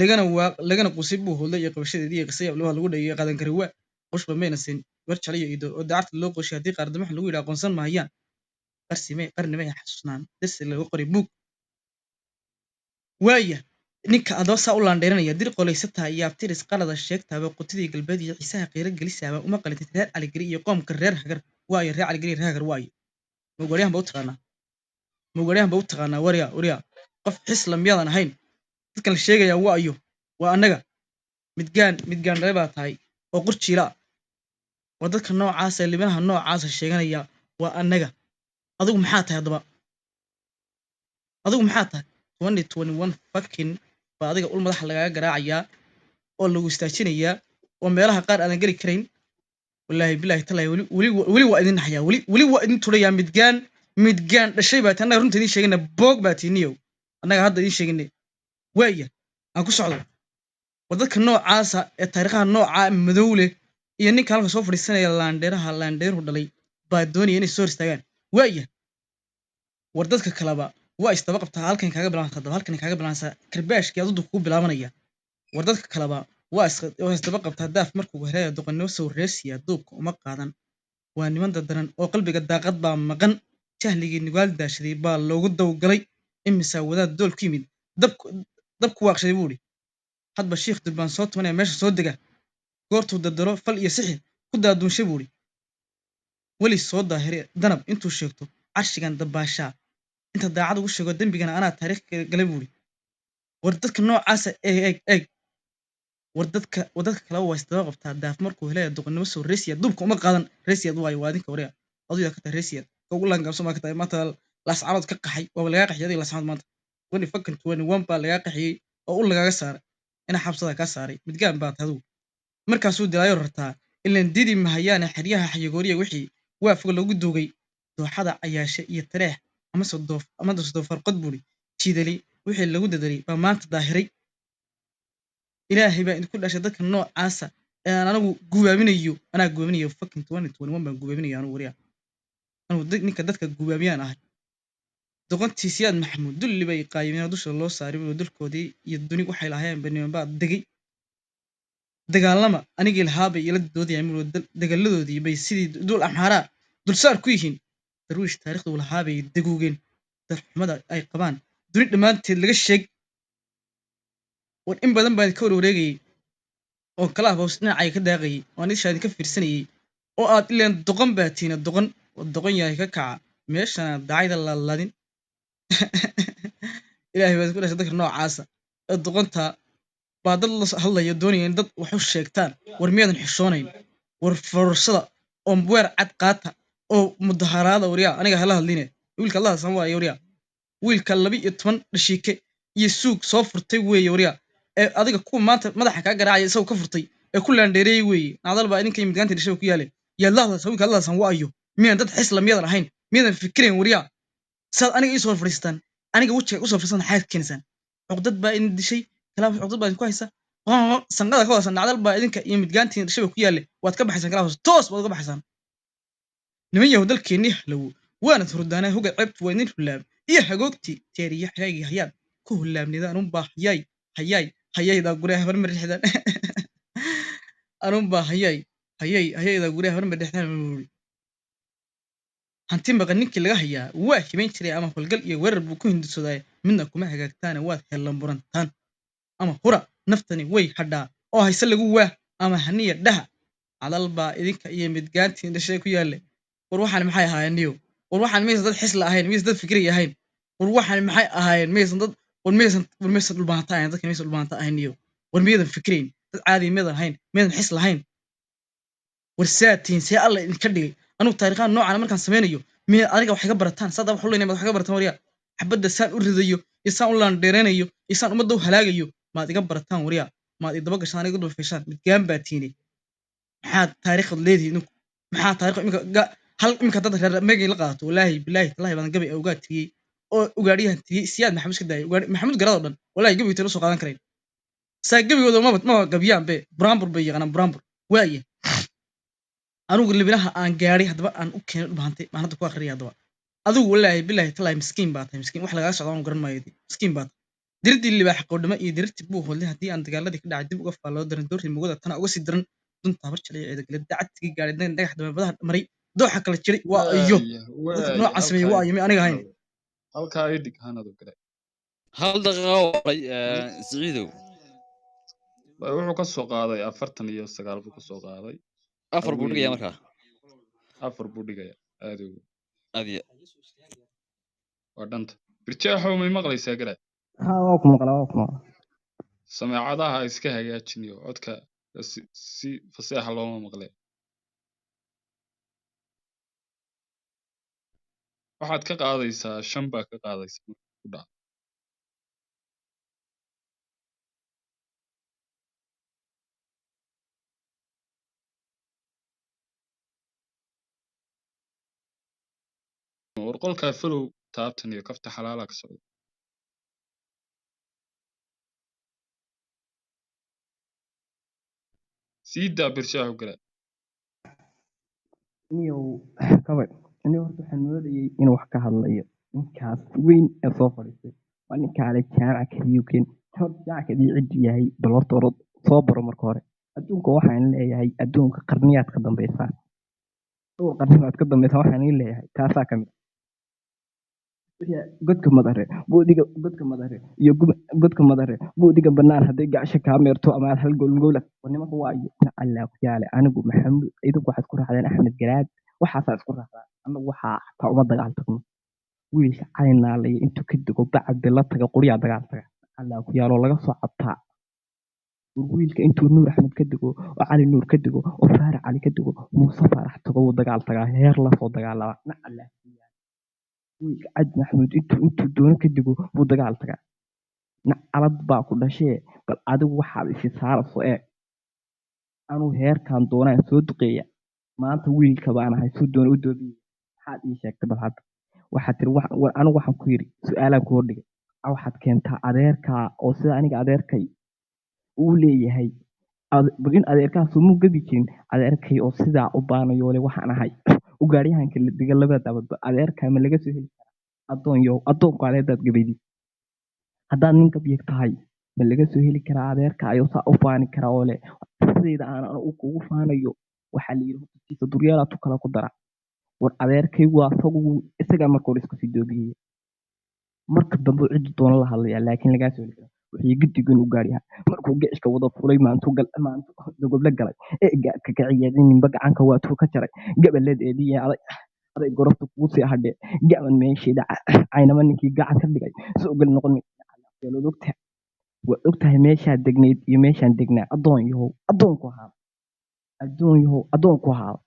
lagana waa lagana qusay buu hodlay iyo qabashadeedii iyo qisay ablaha lagu dhayay qaadan kari waa qushba mayna siin war jaliyo iyo oo dacarta loo qoshay haddii qaar damax lagu yidhaa aqoonsan mahayaan qarsimay qarnimay xasuusnaan darsi lagu qoray buug. Waaya ninka adoo saa u laandheeranaya dir qolaysataa iyo abtiris qalada sheegtaaba qutidii galbeed iyo ciisaha qiiro gelisaaba uma qalintid reer Caligari iyo qoomka reer Hagar waayo reer Caligari reer Hagar waayo mawgaaryahan ba u taqaanaa, mawgaaryahan ba u taqaanaa warya. Warya qof xisla miyaadan ahayn? Dadkan la sheegayaa waa ayo? Waa annaga. Midgaan midgaan dhale baa tahay oo qurjiila. Waa dadka noocaasa libinaha noocaasa sheeganaya waa annaga. Adigu maxaa tahay haddaba? Adigu maxaa tahay? 2021 fucking baa adiga ul madaxa lagaaga garaacayaa oo lagu istaajinayaa oo meelaha qaar aadan geli karayn. Wallaahi bilaahi talaahi weli weli weli waa idin naxayaa, weli weli waa idin turayaa. Midgaan midgaan dhashay baa tahay. Annaga runta idiin sheegana boog baa tiiniyow annaga hadda idiin sheeganay. Waaya aan ku socdo. War dadka noocaasa ee taariikhaha noocaa madow leh iyo ninka halka soo fadhiisanaya laandheeraha laandheeruhu dhalay baa doonaya inay soo hor istaagaan. Waaya war dadka kaleba Waa isdaba qabtaa, halkan kaaga bilaabantaa, haddaba halkan kaaga bilaabanaysaa karbaashkii adudu kugu bilaabanaya. War dadka kaleba waa isdaba qabtaa. Daaf markuu hereya doqonnimo soo reesiya, duubka uma qaadan. Waa niman dadaran oo qalbiga daaqad baa maqan. Jahligii nugaal daashaday baa loogu dawgalay. Imisaa wadaad dool ku yimid dabku waaqshaday buu idhi. Hadba shiikh durbaan soo tumanaya meesha soo dega, goortuu dardaro fal iyo sixir ku daaduunshay buu idhi. Weli soo daahire danab intuu sheegto carshigan dabaashaa, inta daacad ugu sheego dembigana anaa taariikh galay buu idhi. War dadka noocaasa eeg eeg eeg. War dadka kale waa isdaba qabtaa. Daaf markuu helaya doqonnimo soo reesiya, duubka uma qaadan. Reesiyad waayo, waa adinka warya. Adigu yaa ka tahay reesiyad? Ka ugu laangaabsan baa ka tahay. Maanta Laascaanood ka qaxay, waaba lagaa qaxiyay adiga Laascaanood maanta 20 fucking 21 baa lagaa qaxiyey oo ul lagaaga saaray, ina xabsada kaa saaray. Midgaan baa tahay adigu. Markaasuu dilaayo rartaa ilan didi mahayaane xeryaha xayagooriya wixii waafog lagu duugay dooxada cayaashe iyo tareex amase doof ama doofarqod buuri jiidali wixii lagu dadalay baa maanta daahiray. Ilaahay baa idinku dhashay, dadka noocaasa ee aan anigu gubaaminayo, anaa gubaaminayo, fucking 2021 baan gubaaminaya anigu waryaa. Anigu ninka dadka gubaamiyaan ahay. Doqontii Siyaad Maxamuud dulli bay qaayimeen, dusha loo saaray buu. Dulkoodii iyo duni waxay lahaayeen ba niman baa degay. Dagaalama anigii lahaa bay ila doodayaan buu. Dagaaladoodii bay sidii dul Amxaaraa dulsaar ku yihiin. Darwiish taariikhdu lahaa bay daguugeen. Darxumada ay qabaan duni dhammaanteed laga sheeg. War in badan baan ka warwareegayay oo kala hoos dhinacay ka daaqayay oo aan isha idinka fiirsanayay oo aad ileen doqon baa tiina, doqon oo doqon yahay ka kaca meeshana dacayda laadlaadin. Ilaahay baad ku dhashay, dadka noocaasa ee doqonta baa dad la hadlaya doonaya in dad wax u sheegtaan. War miyaadan xishoonayn? War fursada oo weer cad qaata oo mudaharaada. Waryaa, aniga hala hadline, wiilka Allah san waayo. Waryaa, wiilka 12 dhashiike iyo suug soo furtay weeye. Waryaa, ee adiga kuwa maanta madaxa kaa garaacaya isagoo ka furtay ee ku laandheereeyey weeye. Nacdal baa idinka yimid gaanta dhashada ku yaale. Yaad la hadlaysaa wiilka Allah san waayo? Miyaan dad xisla miyaadan ahayn? Miyaadan fikirayn? Waryaa, saad aniga ii soo fadhiistaan, aniga wejiga usoo fadhiistaan, maxaad keenaysaan? Cuqdad baa idin dishay, kalaaf cuqdad baa idinku haysa, sanqada ka wadasaan. Nacdal baa idinka iyo midgaantiin dhashada ku yaale. Waad ka baxaysaan kalaaf, toos baad uga baxaysaan. Niman yahow, dalkeennii halow waanad hurdaanaa, hoga ceebtu waa idin hulaab iyo hagoogtii teeriyo xagaagii hayaad ku hulaabnida. Anunbaa hayaay hayaay hayaydaa guryaha habar marixdaan. Anunbaa hayaay hayay hayaydaa guryaha habar marixdaan buu yidhi. Hanti maqan ninkii laga hayaa waa hibayn jiray, ama howlgal iyo weerar buu ku hindisoodaay. Midna kuma hagaagtaane, waad heellan burantaan. Ama hura naftani way hadhaa oo hayse lagu waa, ama haniya dhaha. Cadal baa idinka iyo midgaantiin dhashay ku yaalle. War waxaan maxay ahaayeen niyo? War waxaan miyaysan dad xisla ahayn? Miyaysan dad fikri ahayn? War waxaan maxay ahaayeen? Miyaysan dad, war miyaysan, war miyaysan dhulbaanta ahayn? Dadka miyaysan dhulbaanta ahayn niyo? War miyaydan fikrayn? Dad caadi miyaydan ahayn? Miyaydan xis lahayn? War saatiin see Alla idinka dhigay. Anugu taariikhaan noocan markaan sameynayo, miya adiga wax iga barataan? Saad wax u leynay, wax iga barataan? Waryaa, xabadda saan u ridayo iyo saan u laandheereynayo iyo saan ummadda u halaagayo maad iga barataan? Waryaa, maad i daba gashaan, iga daba feeshaan? Midgaan baa tiine. Maxaad taariikhad leedihiin idinku? Maxaa taariikh imika hal imika dad reer megay la qaadato? Wallaahi bilaahi tallaahi baan gabay ugaa tiriyey oo ugaadhiyahan tiriyey. Siyaad Maxamuud iska daayay, ugaadhi Maxamuud Garaad oo dhan wallaahi gabayga tiro soo qaadan karayn. Saa gebigooda maba gabyaan be, buraanbur bay yaqaanaan, buraanbur waaye. Anugu libinaha aan gaadhay haddaba aan u keenay dhubahantay baan hadda ku akhriyay. Haddaba adigu wallaahi bilaahi tallaahi miskiin baa tahay, miskiin. Wax lagaaga socdo anu garan maayo, miskiin baa tahay. Diridii libaax qowdhamo iyo dirirtii buu hodlay haddii aan dagaaladii ka dhacay dib uga faalloo, daran doortii mugada tana uga sii daran, dunta habar jalay ciidagale dacadkii gaadhay dhagax dambe badaha maray dooxa kala jiray waa iyo Waaya dadka waaya noocaas sameeyey halkaa waa iyo mi aniga ahayn. Halkaa ii dhig hanado gale. Hal daqiiqo waray, Siciidow. Wuxuu ka soo qaaday 49 buu ka soo qaaday. 4 buu dhigaya Hawiye markaa. 4 buu dhigaya aad ugu Adiya. Waa dhanta. Birjaaxow, may maqlaysaa garaa? Haa, waa ku maqlaa, waa ku maqlaa. Sameecadaha iska hagaajiniyo codka si faseexa looma maqle. Waxaad ka qaadaysaa 5 baa ka qaadaysaa marka ku dhaco. War qolkaa falow taabtan iyo kafta xalaala ka socda. Sii daa Birjaaxow garaa. Niyow kabay, niyow horta waxaan moodayay inuu wax ka hadlayo. Ninkaas weyn ee soo fadhiistay waa ninka ale Jaamac Kadiyuken. Horta Jaamac Kadiyo ciddu yahay, bal horta orod soo baro marka hore. Adduunka waxaan leeyahay, adduunka qarniyaad ka dambaysaa, dhowr qarniyaad ka dambaysaa waxaan ii leeyahay, taasaa ka mid ah. Wixii godka madare boodiga, godka madare iyo godka madare boodiga bannaan hadday gacsho kaa meerto ama aad hal goolgoola. War nimanka waa iyo alla ku yaale. Anigu Maxamuud, idinku waxaad isku raacdeen Axmed Garaad, waxaasaa isku raacdaan. Annagu waxaa xataa uma dagaal tagno. Wiilka Cali Naalaya intuu ka dego bacad la taga qoryaa dagaal taga, alla ku yaaloo laga soo cabtaa. War wiilka intuu Nuur Axmed ka dego oo Cali Nuur ka dego oo Faarax Cali ka dego, Muuse Faarax tago, wuu dagaal tagaa, heer lasoo dagaalama nacalla. Wiilka Cabdi Maxamuud intuu doono ka dego buu dagaal tagaa. Nacalad baa ku dhashee, bal adigu waxaad isi saarayso eeg. Anuu heerkaan doonaan soo duqeeya. Maanta wiilka baan ahay suu doona u doobiye. Maxaad ii sheegtay? Bal hadda waxaad tiri war anigu waxaan ku yidhi su-aalaan ku hordhigay. Waxaad keentaa adeerkaa oo sida aniga adeerkay uu leeyahay, bal in adeerkaas muu gabi jirin, adeerkay oo sidaa u baanayoole waxaan ahay ugaaryahanka la diga labada dabadba, adeerkaa ma laga soo heli karaa? Addoon yow, addoonku adeerdaad gabaydid, haddaad nin gabyag tahay, ma laga soo heli karaa adeerka ayuu saa u faani karaa oo leh sidayda aan anigu kugu faanayo? Waxaa la yidhi hortiisa duryeelaa tu kale ku dara. War adeerkay waa isagu, isagaa marka hore isku sii doobiyey, marka dambe ciddu doono la hadlaya, laakiin lagaa soo heli karaa. Wixii gidigan u gaaryaha markuu geeshka wada fulay, maantuu gal maantu dogoble galay ee gaadka kaciyay, ninba gacanka waatuu ka jaray gabaleed eedii aday aday gorofta kugu sii hadhee gaban meesheeda caynama ninkii gacan ka dhigay soo gal noqon. Waad ogtahay, waad ogtahay meeshaad degnayd iyo meeshaan degnaa. Addoon yahow, addoon ku ahaada. Addoon yahow, addoon ku ahaada.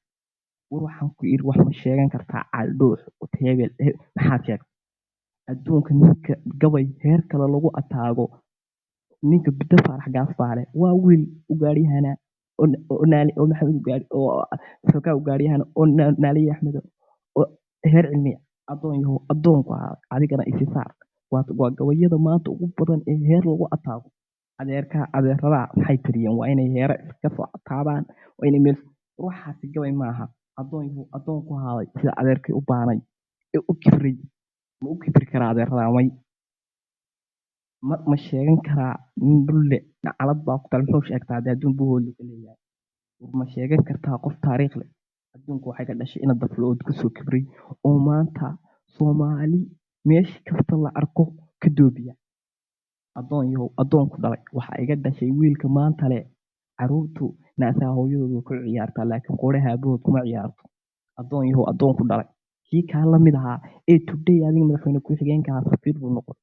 War waxaan ku idhi, wax ma sheegan kartaa? Caldhuux hebel maxaad sheegtay? Adduunka ninka gabay heer kale lagu ataago, ninka Bidda Faarax Gaasbaale waa wiil ugaariyahana oo naali oo Maxamed ugaari oo sokaa ugaariyahana oo Naaliye Axmed oo heer cilmiya. Addoon yahow, addoonku ahaa, adigana isi saar. Waa gabayada maanta ugu badan ee heer lagu ataago. Adeerka adeeradaa maxay tiriyeen? Waa inay heere iska soo ataabaan, waa inay meel. Waxaasi gabay maaha. Addoon yahow, addoonku ahaaday, sida adeerkay u baanay ee u kibray, ma u kibri karaa adeeradaa? May ma sheegan karaa nin dhulle nacalad baa ku tal? Muxuu sheegtaa haddii adduun buu hoollu ka leeyahay? War ma sheegan kartaa qof taariikh leh? Adduunka waxay ka dhashay ina daflo ood kusoo kibray oo maanta Soomaali meesha kasta la arko ka doobiya. Addoon yahow, addoonku dhalay, waxaa iga dhashay wiilka maanta leh caruurtu naasaha hooyadooda ku ciyaartaa, laakiin qoraha aabahood kuma ciyaarto. Addoon yahow, addoonku dhalay, kii kaa la mid ahaa ee today adiga madaxweyne ku-xigeenka ahaa safiir buu noqon.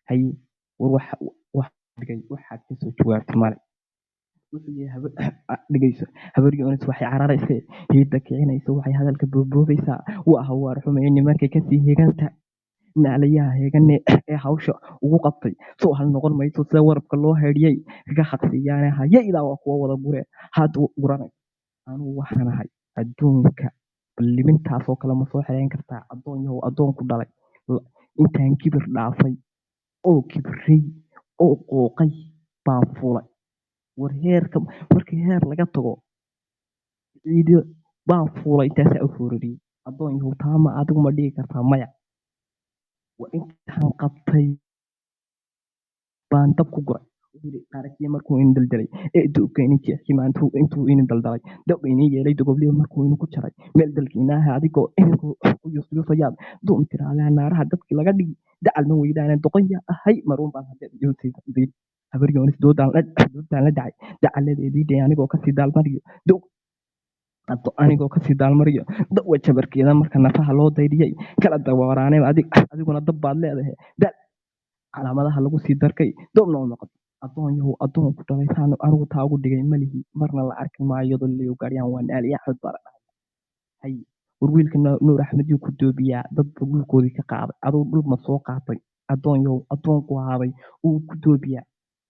Haye, war wax wax dhigay, waxaad kasoo jawaabtay male. Wuxuu yahay habar dhegeyso, Habar Yoonis waxay cararaysa, hiidda kicinaysa, waxay hadalka booboobaysaa, waa hawaar xumay nimankay kasii higanta naalayaha heegane ee hawsha ugu qabtay. Soo hal noqon mayso sida warabka loo haydhiyey kaga xaqsiiyaane hayaydaa, waa kuwa wada gure hadda guranay. Anugu waxaan ahay adduunka limintaasoo kale ma soo xereyn kartaa? Addoon yahow, addoonku dhalay, intaan kibir dhaafay oo kibray oo qooqay baan fuulay. War heerka markii heer laga tago ciido baan fuulay, intaasaa u foorariyey. Addoon yahow, taama adigu ma dhigi kartaa? Maya. Waa intaan qabtay baan dab ku guray. Wuxuu yidhi qaarakiye markuu ini daldalay ee duubka ini jeexi, maantuu intuu ini daldalay dab ini yeelay, dogobliyo markuu ini ku jaray meel dalkiinaaha, adigoo idinku ku yuusyuusayaad duum tiraadaan naaraha dadkii laga dhigi dacalma weydaane doqon yaa ahay maruun baan hadee. Habar Yoonis doodaan la dhacay dacaladeedii dhe, anigoo kasii daalmariyo dow anigoo kasii daalmariyo dawa jabarkeeda marka nafaha loo daydiyay kala dawaraanay. Adiguna dab baad leedahay, dal calaamadaha lagu sii darkay doobna u noqon. Addoon yahow, addoonku dhalay, saan anigu taa ugu dhigay malihi, marna la arki maayo iyadoo laleeyahay gaariyaan waa Naali Axmed baa la dhahay. Hay, war wiilka Nuur Axmed yuu ku doobiyaa, dad buu dhulkoodii ka qaaday, aduu dhul ma soo qaatay? Addoon yahow, addoonku ahaaday, uu ku doobiyaa.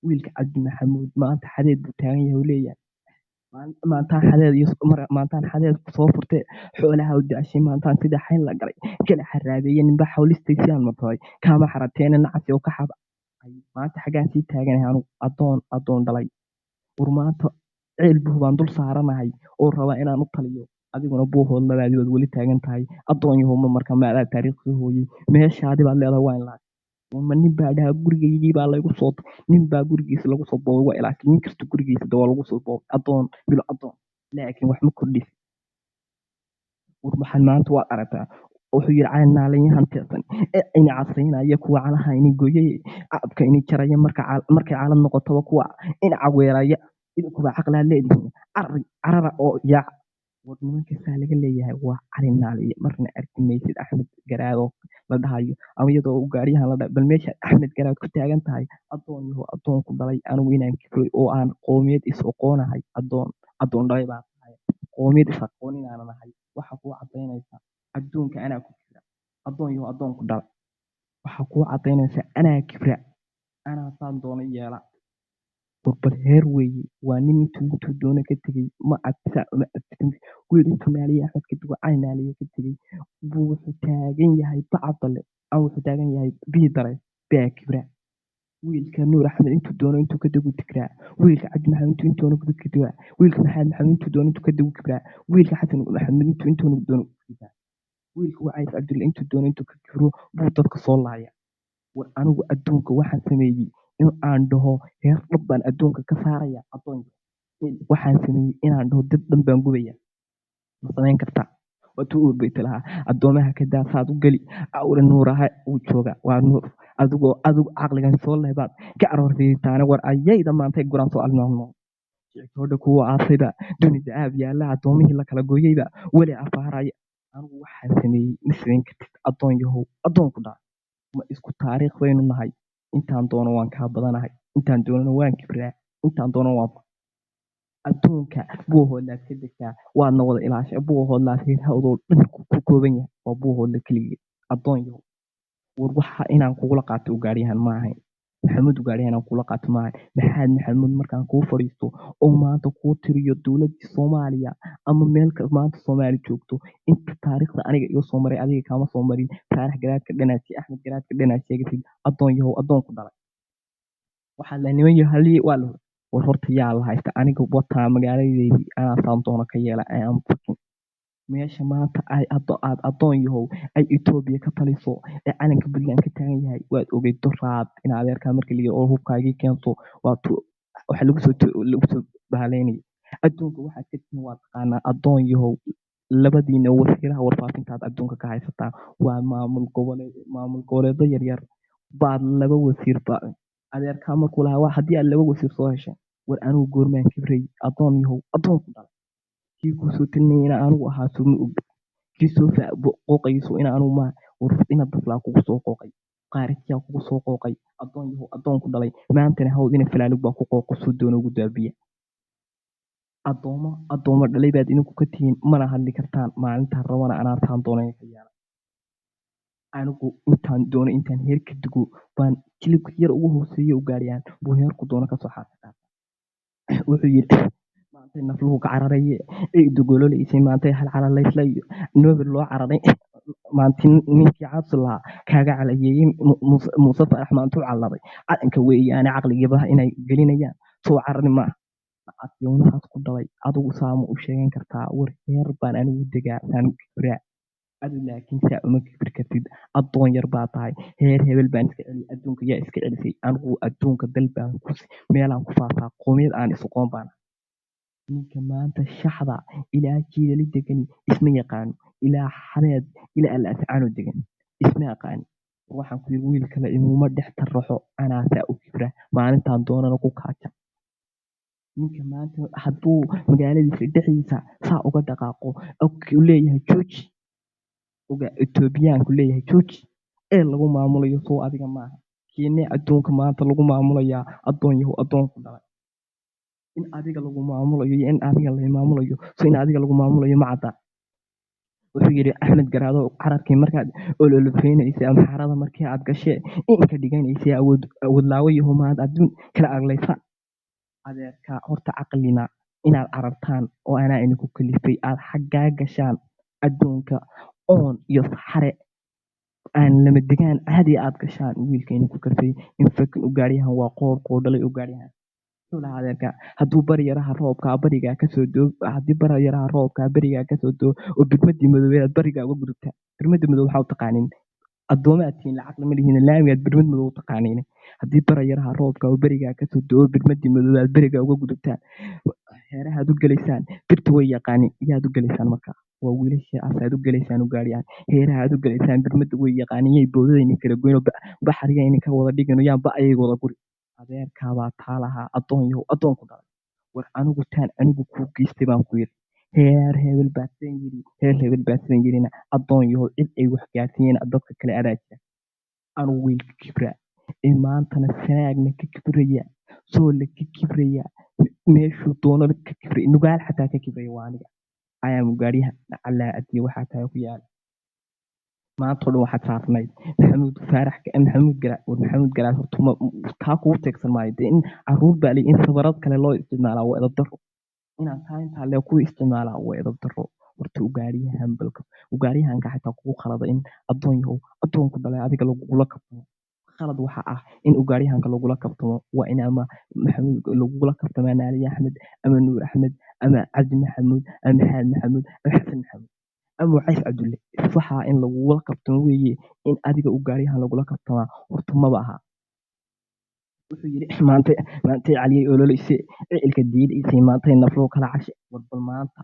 Wiilka Cabdi Maxamuud maanta xadeed buu taagan yahay, uu leeyahay maantaan xadeed iyo maantaan xadeed soo furtee xoolaha u daashay, maantaan sida xayn la galay kala xaraabeeye, ninba xawlistay sidaan martaday kaama xarateene nacasi oo ka xaba. Maanta xaggaan sii taaganahay anugu? Addoon addoon dhalay, war maanta ceel buh baan dul saaranahay oo rabaa inaan u taliyo. Adiguna buuhood labaadii baad weli taagan tahay. Addoon yahow, ma marka ma adaa taariikh soo hooyey? Meeshaadi baad leedahay waa in la ma nin baa dhahaa gurigaygii baa laygu soo, nin baa gurigiisa lagu soo boobay. Waa ilaakin nin kasta gurigiisa de waa lagu soo boobay. Addoon bilo addoon, laakiin wax ma kordhis. War maxaad maanta waad aragtaa? Wuxuu yidhi cali naalinyahan teesan ee ina casaynaya, kuwa calaha ini gooyay, cabka ini jaraya, marka markay caalad noqotaba kuwa ina caweeraya. Idinkuba caqlaa leedihiin, carari carara oo yaac. War nimanka saa laga leeyahay waa cali naaliye. Marna arki maysid Axmed Garaad oo la dhahayo ama iyadoo uu gaariyahan la dhahay. Bal meesha Axmed Garaad ku taagan tahay, addoon yahow, addoon ku dhalay. Anigu inaan kibray oo aan qoomiyad is aqoonahay, addoon addoon dhalay baa tahay. Qoomiyad is aqoon inaanan ahay waxa kuu cadaynaysa adduunka anaa ku kibra. Addoon yahow, addoon ku dhalay, waxa kuu cadaynaysa anaa kibra, anaa saan doona yeela. War bal heer weeye, waa nin intuu doono ka tegey. Ma absa ma absin wiil intuu naaliye Axmed ka tego, cali naaliye ka tegey buu wuxuu taagan yahay bacabale ama wuxuu taagan yahay bihi daray baa kibra. Wiilka Nuur Axmed intuu doono intuu ka degu tigraa. Wiilka Cabdi Maxamed intuu doono ka kibraa. Wiilka Maxamed Maxamed intuu doono intuu ka degu kibraa. Wiilka Xasan Maxamed intuu doono kibraa. Wiilka Wacays Cabdulle intuu doono intuu ka kibro buu dadka soo laaya. War anigu adduunka waxaan sameeyey in aan dhaho heer dhab baan adduunka ka saaraya. Addoon waxaan sameeyey inaan dhaho dad dhan baan gubaya. Ma samayn kartaa? Watuu uurbayta lahaa addoomaha ka daafaad u geli awra nuuraha uu jooga waa nuur. Adigoo adigu caqligan soo leh baad ka aroortaytaane. War ayayda maantay guraan soo almaamno jickoodha kuwa aasayba dunida aab yaalla addoomihii la kala gooyeyba weli afaaraya. Anigu waxaan sameeyey ma samayn kartid, addoon yahow, addoon ku dhac. Ma isku taariikh baynu nahay? Intaan doono waan kaa badanahay, intaan doonana waan kibraa, intaan doono waan adduunka buuhoodlaad ka degtaa, waadna wada ilaashay. Buuhoodlaad heerhawdoo dhan ku kooban yahay waa buuhoodla keligii. Addoon yahow, war waxa inaan kugula qaato ugaaryahan ma ahayn. Maxamuud ugaaryahan aan kugula qaato ma ahayn. Maxaad Maxamuud markaan kuu fadhiisto oo maanta kuu tiriyo dowladii Soomaaliya ama meel maanta Soomaali joogto, inta taariikhda aniga iga soo maray adiga kaama soo marin. Faarax Garaadka dhanaasi, Axmed Garaadka dhanaa sheegatid. Addoon yahow, addoon ku dhalay, waxaa la niman yahow halii waa la. War horta yaa la haysta? Aniga wataa magaaladeydii anaa saan doono ka yeela. I am fucking meesha maanta ay aad addoon yahow ay Etoobiya ka taliso ee calanka Puntland ka taagan yahay. Waad ogeyd doraad in adeerkaa markii la yiri oo hubkaagii keento, waa tu waxa lagu soo bahaleynayay. Adduunka waxaad ka tihiin waa taqaanaa, addoon yahow. Labadiina wasiiraha warfaafintaad adduunka ka haysataa waa maamul goboleed, maamul goboleedo yaryar baad laba wasiir ba adeerkaa markuu lahaa waa haddii aad laba wasiir soo heshay. War anigu goormaan kibray? Addoon yahow, addoon ku dhalay, kii kuu soo talinayay inaan anigu ahaa soo ma og? Kii soo qooqayso in anigu ma war ina daflaa kugu soo qooqay, qaarijiyaa kugu soo qooqay. Addoon yahow, addoon ku dhalay, maantana hawd ina falaalig baa ku qooqo soo doono ugu daabiya. Addoomo addoomo dhalay baad idinku ka tihiin, mana hadli kartaan. Maalintaan rabana anaa taan doonaya ka yeela. Anigu intaan doono intaan heer ka dugo baan jilibka yar ugu hooseeya u gaariyaan buu heerku doono kasoo xaaqi. Wuxuu yidhi maantay nafluhu ka cararaye ay dugololaysay, maantay hal calalaysla iyo noobel loo cararay, maanti ninkii cabsi lahaa kaaga calayeeyey Muuse Farax maantuu calladay calanka weeyaane caqligiiba inay gelinayaan soo carari maaha. Adyoonahaas ku dhalay, adigu saama u sheegan kartaa? War heer baan anigu degaa saan u kibraa adu, laakiin saa uma kibir kartid. Addoon yar baa tahay. Heer hebel baan iska celiyay. Adduunka yaa iska celisay? Anigu adduunka dal baan ku meelaan ku faafaa qoomiyad aan isu qoon baan. Ninka maanta shaxda ilaa jiidali degani isma yaqaano, ilaa xareed ilaa alaascaano degan isma yaqaani. Waxaan ku yiri wiil kale iguma dhex taraxo, anaa saa u kibra, maalintaan doonana ku kaaja. Ninka maanta hadduu magaaladiisa dhexdiisa saa uga dhaqaaqo u leeyahay jooji, oga Etoobiyaanku leeyahay jooji ee lagu maamulayo soo adiga maaha. Kiine adduunka maanta lagu maamulayaa? Addoon yahow, addoon ku dhalay, in adiga lagu maamulayo iyo in adiga la maamulayo, so in adiga lagu maamulayo ma cadda. Wuxuu yidhi Axmed Garaado cararkii markaad ololofeynaysay amxaarada markii aad gashee inka dhiganaysay awood awood laawo yahow maad adduun kala aglaysaan. Adeerka horta caqlina inaad carartaan oo anaa idinku kalifay aad xaggaa gashaan adduunka oon iyo saxare aan lama degaan caadi aad gashaan. Wiilka idinku kalifay in fakin u gaaryahan waa qoor qoor dhalay u gaaryahan. Wuxuu lahaa adeerka, hadduu bari yaraha roobkaa barigaa kasoo doo, haddii bari yaraha roobkaa barigaa kasoo doo oo birmadii madoobeed barigaa uga gudubtaa. Birmada madow waxaa u taqaanin addoomaad tihiin, lacag lama lihiin, laamigaad birmad madow u taqaaniin. Haddii bara yaraha roobka oo berigaa kasoo doo birmadii madoobaad berigaa uga gudubtaan, heerahaad u gelaysaan birta way yaqaanin. Yaad u gelaysaan marka? Waa wiilasha asaad u gelaysaan u gaadhiyaan. Heerahaad u gelaysaan birmada way yaqaanin. Yay boodadayni kala goyn oo baxriga idin ka wada dhigin, yaan ba ayay wada guri. Adeerkaabaa taa lahaa, addoon yahow, addoon ku dhalay. War anigu taan anigu kuu geystay baan ku yidhi, heer hebel baa sidan yidhi, heer hebel baa sidan yidhina. Addoon yahow, cid ay wax gaarsiiyeen dadka kale adaa jira. Anigu wiilka kibra ee maantana Sanaagna ka kibraya, Soolla ka kibraya, meeshuu doonana ka kibraya, Nugaal xataa ka kibraya, waa aniga ayaa gaariyaha nacalaa adiyo waxaa tahay ku yaala. Maanta oo dhan waxaad saarnayd Maxamuud Faarax, Maxamuud Garaad. War Maxamuud Garaad horta taa kugu teegsan maayo dee. In caruur baa leh in sabarad kale loo isticmaalaa waa edeb darro. Inaan taa intaa lee ku isticmaalaa waa edeb darro. Horta ugaariyahan balka ugaariyahanka xataa kugu khalada in addoon yahow, addoonku dhalay, adiga lagugula kabtamo. Khalad waxa ah in ugaaryahanka lagula kabtamo. Waa in ama Maxamuud lagugula kabtamaa, Naaliye Axmed ama Nuur Axmed ama Cabdi Maxamuud ama Maxamed Maxamuud ama Xasan Maxamuud ama Wacays Cabdulle. Waxaa in lagugula kabtamo weeye. In adiga ugaaryahan lagula kabtamaa horta maba aha. Wuxuu yidhi maantay, maantay Caliyay ololeyse cicilka diidaysay, maantay nafloo kala cashe. War bal maanta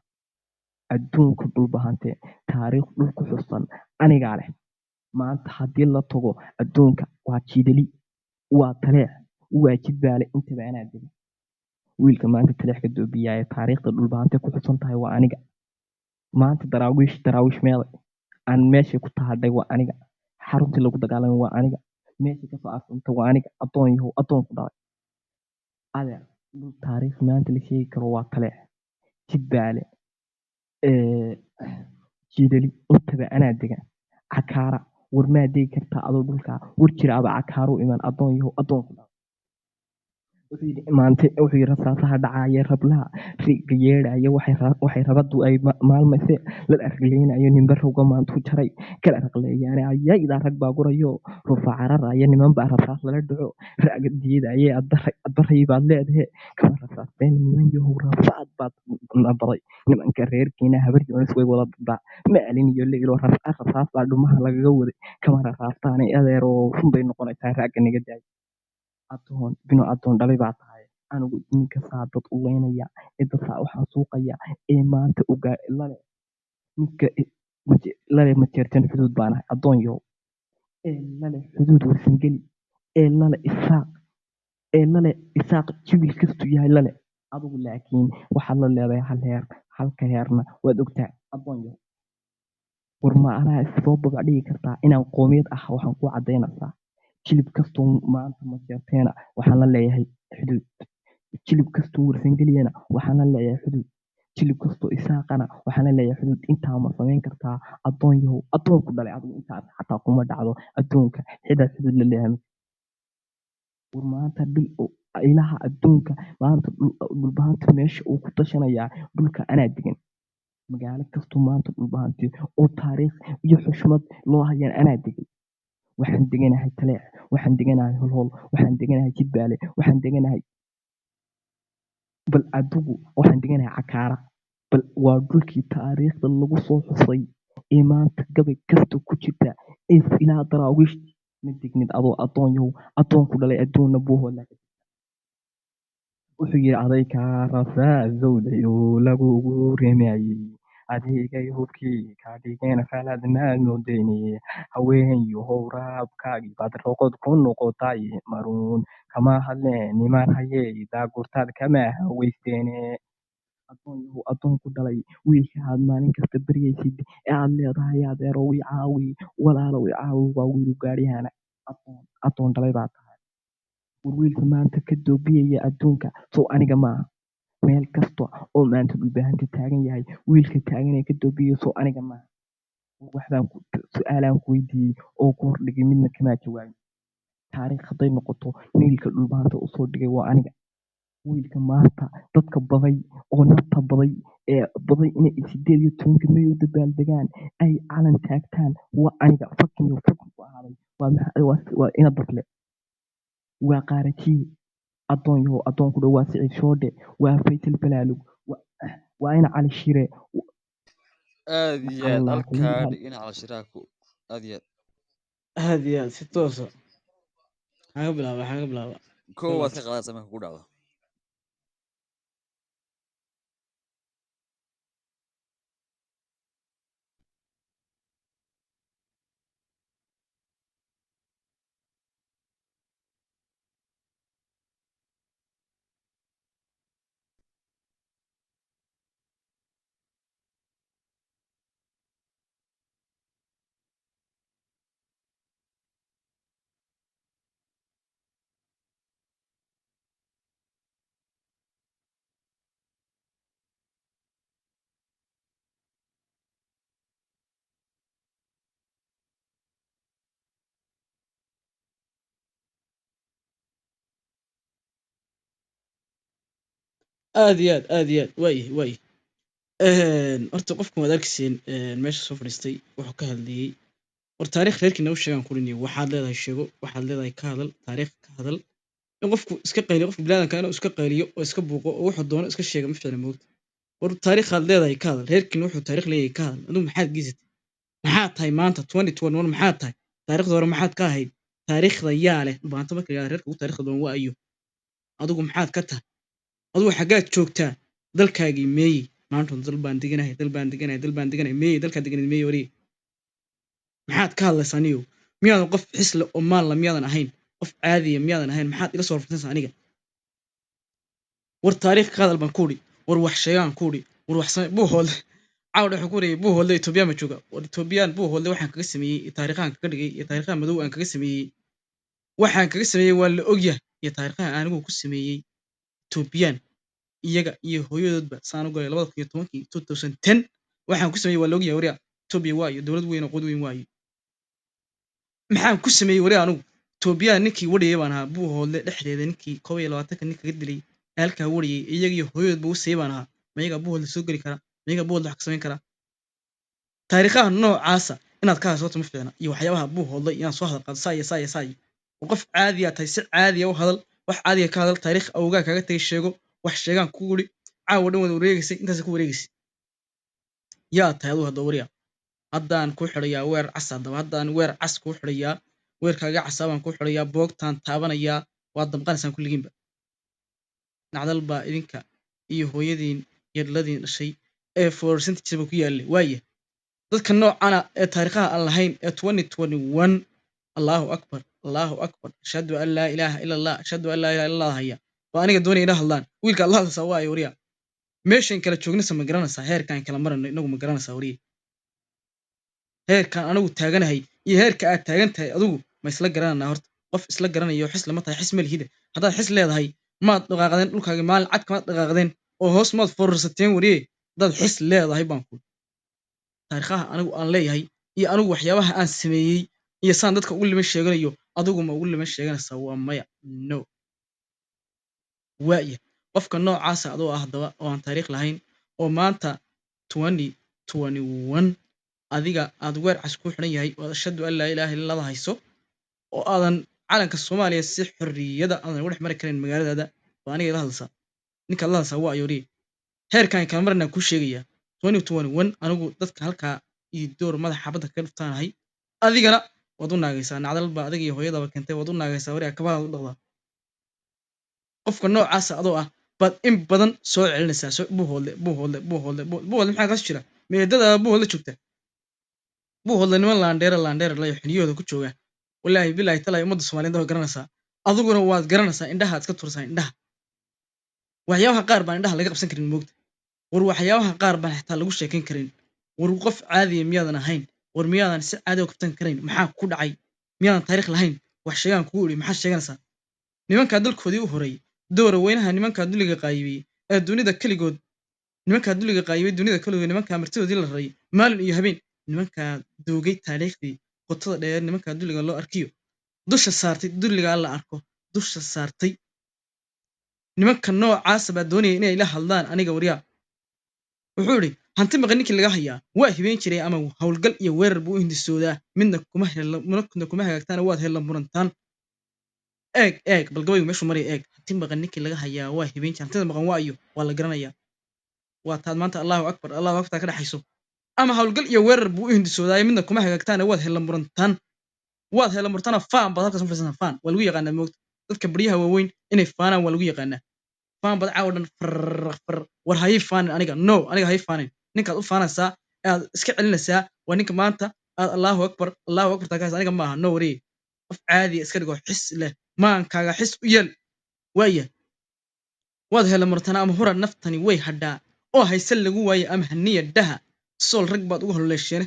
adduunka Dhulbahante taariikh dhul ku xusan anigaa leh. Maanta haddii la tago adduunka, waa Jiidali, waa Taleex, waa Jidbaale, intaba anaa dega. Wiilka maanta Taleex ka doobiyaaye taariikhda Dhulbahante ku xusan tahay waa aniga. Maanta Daraawiish, Daraawiish meeday aan meeshay ku tahadhay waa aniga. Xaruntii lagu dagaalamay waa aniga. Meeshay kasoo aasantay waa aniga. Addoon yahow, addoon ku dhalay. Adeer, dhul taariikh maanta la sheegi karo waa Taleex, Jidbaale, Jiidali, intaba anaa degan. Cakaara war maa degi kartaa adoo dhulkaa war jiraaba Cakaaru iman? Addoon yahow, addoon ku dhalay. Wuxuu yidhi maante, wuxuu yidhi rasaasaha dhacaaya, rablaha riigga yeedhaya, waxay rabadu ay maalmayse la argleynayo, ninba rowga maantuu jaray kala raqleeyaane. Ayaydaa rag baa gurayo rufa cararaya, niman baa rasaas lala dhaco ra'ga diidaye. Adbaray baad leedahe kama rasaasteen. Niman yahow, rafaad baad nabaday. Nimanka reerkiina Habar Yoonis way wada dadaa maalin iyo leylo rasaas baa dhumaha lagaga waday, kama rasaaftaane. Adeeroo, run bay noqonaysaa. Raagga naga daay, addoon binu addoon dhalay baa tahay. Anigu ninka saa dad u leynaya ee dad saa u xasuuqaya ee maanta ugaa lale ninka lale Majeerteen xuduud baan ahay, addoon yow, ee lale xuduud Warsangeli, ee lale Isaaq, ee lale Isaaq jibil kastuu yahay lale. Adigu laakiin waxaad la leedahay hal heer, halka heerna waad ogtahay, addoon yow. War ma anaa issoo babac dhigi kartaa inaan qoomiyad ah? Waxaan ku cadaynaysaa jilib kastuu maanta Majeerteena waxaan la leeyahay xuduud, jilib kastuu Warsangeliyana waxaan la leeyahay xuduud, jilib kastoo Isaaqana waxaan la leeyahay xuduud. Intaa ma samayn kartaa, addoon yahow, addoon ku dhalay? Adigu intaas xataa kuma dhacdo adduunka xidaa xuduud la leeyahay. War maanta dhul ilaha adduunka maanta Dhulbahanta meesha uu ku tashanayaa dhulka anaa degan. Magaalo kastuu maanta Dhulbahanti oo taariikh iyo xushmad loo hayaan anaa degan. Waxaan deganahay Taleex, waxaan deganahay Holhol, waxaan deganahay Jidbaale, waxaan deganahay bal adigu waxaan deganahay Cakaara. Bal waa dhulkii taariikhda lagu soo xusay ee maanta gabay kasta ku jirta ee ilaa Daraawiishti. Ma degnid adoo, addoon yahow, addoon ku dhalay. Adduunna buuhooda wuxuu yidhi adaykaa rasaasowdayo lagugu remayay, adigay hubkii kaa dhigeen khalad maad moodeyne. Haween yahow, raabkaagii baad roqod ku noqotay. Maruun kama hadleen niman hayey daagurtaad kama hawaysteene. Addoon yahow, addoon ku dhalay. Wiilka aad maalin kasta baryaysid ee aad leedahay adeerow i caawi, walaalow i caawi, waa wiil gaadhiyahana. Addoon, addoon dhalay baa tahay. War wiilka maanta ka doobiyaya adduunka sow aniga maaha? Meel kasta oo maanta Dhulbahanta taagan yahay, wiilka taagan ee ka doobiyaya sow aniga maaha? War waxbaan ku su-aalaan ku weydiiyey oo ku hordhigay, midna kamaa jawaabin. Taariikh hadday noqoto, niilka Dhulbahanta usoo dhigay waa aniga. Wiilka maanta dadka baday oo nafta baday ee baday inay 18-ka May u dabaaldegaan, ay calan taagtaan, waa aniga. Fucking yo fucking ku ahaaday waa waa ina dafle, waa qaarajiye. Addoon yahow, addoon ku dhow waa Siciid Shoodhe, waa Faysal Balaalug, waa ina Cali Shire. Aad iyo aad Allah halkaa dhig in calashiraha ku aad iyo aad. Aad iyo aad si toosa maxaa ka bilaaba, maxaa ka bilaaba? Kow waad ka qaadaysaa marka ku dhacdo. Aad iyo aad, aad iyo aad, waayahay, waayahay. Horta qofkan waad arkayseen meesha soo fadhiistay wuxuu ka hadlayey. War taariikh reerkiina u sheegaan kuliniyo, waxaad leedahay sheego, waxaad leedahay ka hadal, taariikh ka hadal. In qofku iska qayliyo, qofka bini'aadamka inuu iska qayliyo oo iska buuqo oo wuxuu doono iska sheega ma fiicna moogta. War taariikhaad leedahay ka hadal, reerkiina wuxuu taariikh leeyahay ka hadal. Adigu maxaad geysatay? Maxaad tahay maanta 2021? Maxaad tahay? Taariikhda hore maxaad ka ahayd? Taariikhda yaa leh maanta marka la reerka ugu taariikhda badan waa ayo? Adigu maxaad ka tahay? Adigu xaggaad joogtaa? Dalkaagii meeyi? Maanta dal baan deganahay, dal baan deganahay, dal baan deganahay, meeyi dalkaa deganayd meeyi? Wariye maxaad ka hadlaysaa niyow? Miyaadan qof xisle oo maalla miyaadan ahayn? Qof caadiya miyaadan ahayn? Maxaad ila soo horfarsanaysaa aniga? War taariikh ka hadal baan ku udhi, war wax sheegaan ku udhi, war wax samee. Buu hoodle caawa wuxuu ku wareeyay buu hoodle Etoobiyaan ma jooga. War Etoobiyaan buu hoodle waxaan kaga sameeyey iyo taariikhahan kaga dhigay iyo taariikhaha madow aan kaga sameeyey, waxaan kaga sameeyey waa la ogyahay, iyo taariikhaha anigu ku sameeyey Etoobiyaan iyaga iyo hooyadoodba saan u galay 2010-kii, 2010 waxaan ku sameeyey waa la ogyahay. Wariya Etoobiya waayo dowlad weyn oo quwad weyn waayo, maxaan ku sameeyey wariya anigu Etoobiyaan? Ninkii wariyay baan ahaa buu hoodle dhexdeeda, ninkii 21-ka nin kaga dilay ee halkaa wariyay iyaga iyo hooyadoodba u seeyay baan ahaa. Ma iyagaa buu hoodle soo geli karaa? Ma iyagaa buu hoodle wax ka samayn karaa? Taariikhaha noocaasa inaad ka hadasho ma fiicna, iyo waxyaabaha buu hoodlay inaad soo hadal qaado saa iyo saa iyo saa iyo. Oo qof caadiya tahay, si caadiya u hadal, wax caadiya ka hadal, taariikh awgaa kaaga tagay sheego, wax sheegaan ku wuri. Caawa dhan wada wareegaysay, intaas ku wareegaysay. Yaa tahay adigu hadda wariya? Haddaan kuu xidhayaa weer cas, haddaba haddaan weer cas kuu xidhayaa, weerkaaga casaa baan kuu xidhayaa, boogtaan taabanayaa, waad damqanaysaan kulligiinba. Nacdal baa idinka iyo hooyadiin iyo dhaladiin dhashay ee foorsantiisaba ku yaallay. Waaya dadka noocana ee taariikhaha aan lahayn ee 2021 Allahu akbar, Allahu akbar, ashhadu an laa ilaaha ila Allah, ashhadu an laa ilaaha illa Allah haya waa aniga doonaya ina hadlaan. Wiilka alla hadlaysaa waayo wariya? Meeshan kala joognasa ma garanaysaa? Heerkaan kala marano inagu ma garanaysaa wariya? Heerkaan anigu taaganahay iyo heerka aad taagan tahay adigu ma isla garananaa? Horta qof isla garanayo xis lama tahay, xis ma lihida. Haddaad xis leedahay maad dhaqaaqdeen dhulkaaga maalin cad kamaad dhaqaaqdeen oo hoos maad foorarsateen wariye. Haddaad xis leedahay baan ku taariikhaha anigu aan leeyahay iyo anigu waxyaabaha aan sameeyey iyo saan dadka ugu liman sheeganayo, adigu ma ugu liman sheeganaysaa? Waa maya, no. Waaya qofka noocaasa adoo ah haddaba oo aan taariikh lahayn oo maanta 2021 adiga aad weer cas ku xidhan yahay oo ashhadu an laa ilaaha illa Allah hayso oo aadan calanka Soomaaliya si xorriyada aadan ugu dhex mari karin magaaladaada, waa aniga ila hadlaysaa? Ninka la hadlaysaa waa ayooriye? Heerkan kala marnaa kuu sheegayaa 2021 anigu dadka halkaa iyo door madaxa xabadda kaga dhuftaanahay, adigana waad u naagaysaa. Nacdal baa adiga iyo hooyadaba keentay, waad u naagaysaa wariga, kabahaad u dhaqdaa. Qofka noocaasa adoo ah baad in badan soo celinaysaa soo buu hoodle, buu hoodle, buu hoodle, buu hoodle. Maxaa kaas jira? Meedada buu hoodle joogta, buu hoodle niman laandheera laandheera layo xiniyahooda ku jooga. Wallaahi bilaahi talaahi, ummadda Soomaaliyeed waa garanaysaa, adiguna waad garanaysaa. Indhaha iska turaysaa indhaha. Waxyaabaha qaar baan indhaha laga qabsan karin moogta. War waxyaabaha qaar baan xitaa lagu sheekayn karin. War qof caadiya miyaadan ahayn? War miyaadan si caadi u kabtan karayn? Maxaa ku dhacay? Miyaadan taariikh lahayn? Wax sheegaan kugu idhi, maxaad sheeganaysaa? Nimankaa dalkoodii u horeeyey doora weynaha, nimankaa duliga qaayibiyey ee dunida keligood, nimankaa duliga qaayibay dunida keligood, nimankaa martidoodii la raray maalin iyo habeen, nimankaa doogay taariikhdii qotada dheer, nimankaa duliga loo arkiyo dusha saartay, duligaa la arko dusha saartay, nimanka noocaasa baa doonaya inay ila hadlaan aniga waryaa. Wuxuu idhi hanti maqan ninkii laga hayaa waa hibeyn jiray ama howlgal iyo weerar buu u hindisoodaa, midna kuma hela, midna kuma hagaagtaan, waad hela murantaan. Eeg eeg, bal gabaygu meeshuu maraya eeg. Hanti maqan ninkii laga hayaa waa hibayn jira. Hantida maqan waa iyo waa la garanayaa. Waa taad maanta Allahu akbar, Allahu akbar ka dhaxayso. Ama hawlgal iyo weerar buu u hindisoodaayay, midna kuma hagaagtaane, waad hela murantaan, waad hela murtana. Faan baad halkaas u fadhiisanaa. Faan waa lagu yaqaanaa, moogta, dadka baryaha waaweyn inay faanaan waa lagu yaqaanaa. Faan baad caawa dhan far far. War ha ii faanin aniga. No, aniga ha ii faanin. Ninkaad u faanaysaa ee aad iska celinaysaa waa ninka maanta aad Allahu akbar, Allahu akbar taa ka haysa. Aniga maaha. No, waree, qof caadiya iska dhigo, xis leh, maankaaga xis u yeel. Waaya, waad hela murtana. Ama hura naftani way hadhaa oo hayse lagu waaye, ama haniya dhaha sool rag baad ugu hololeesheene.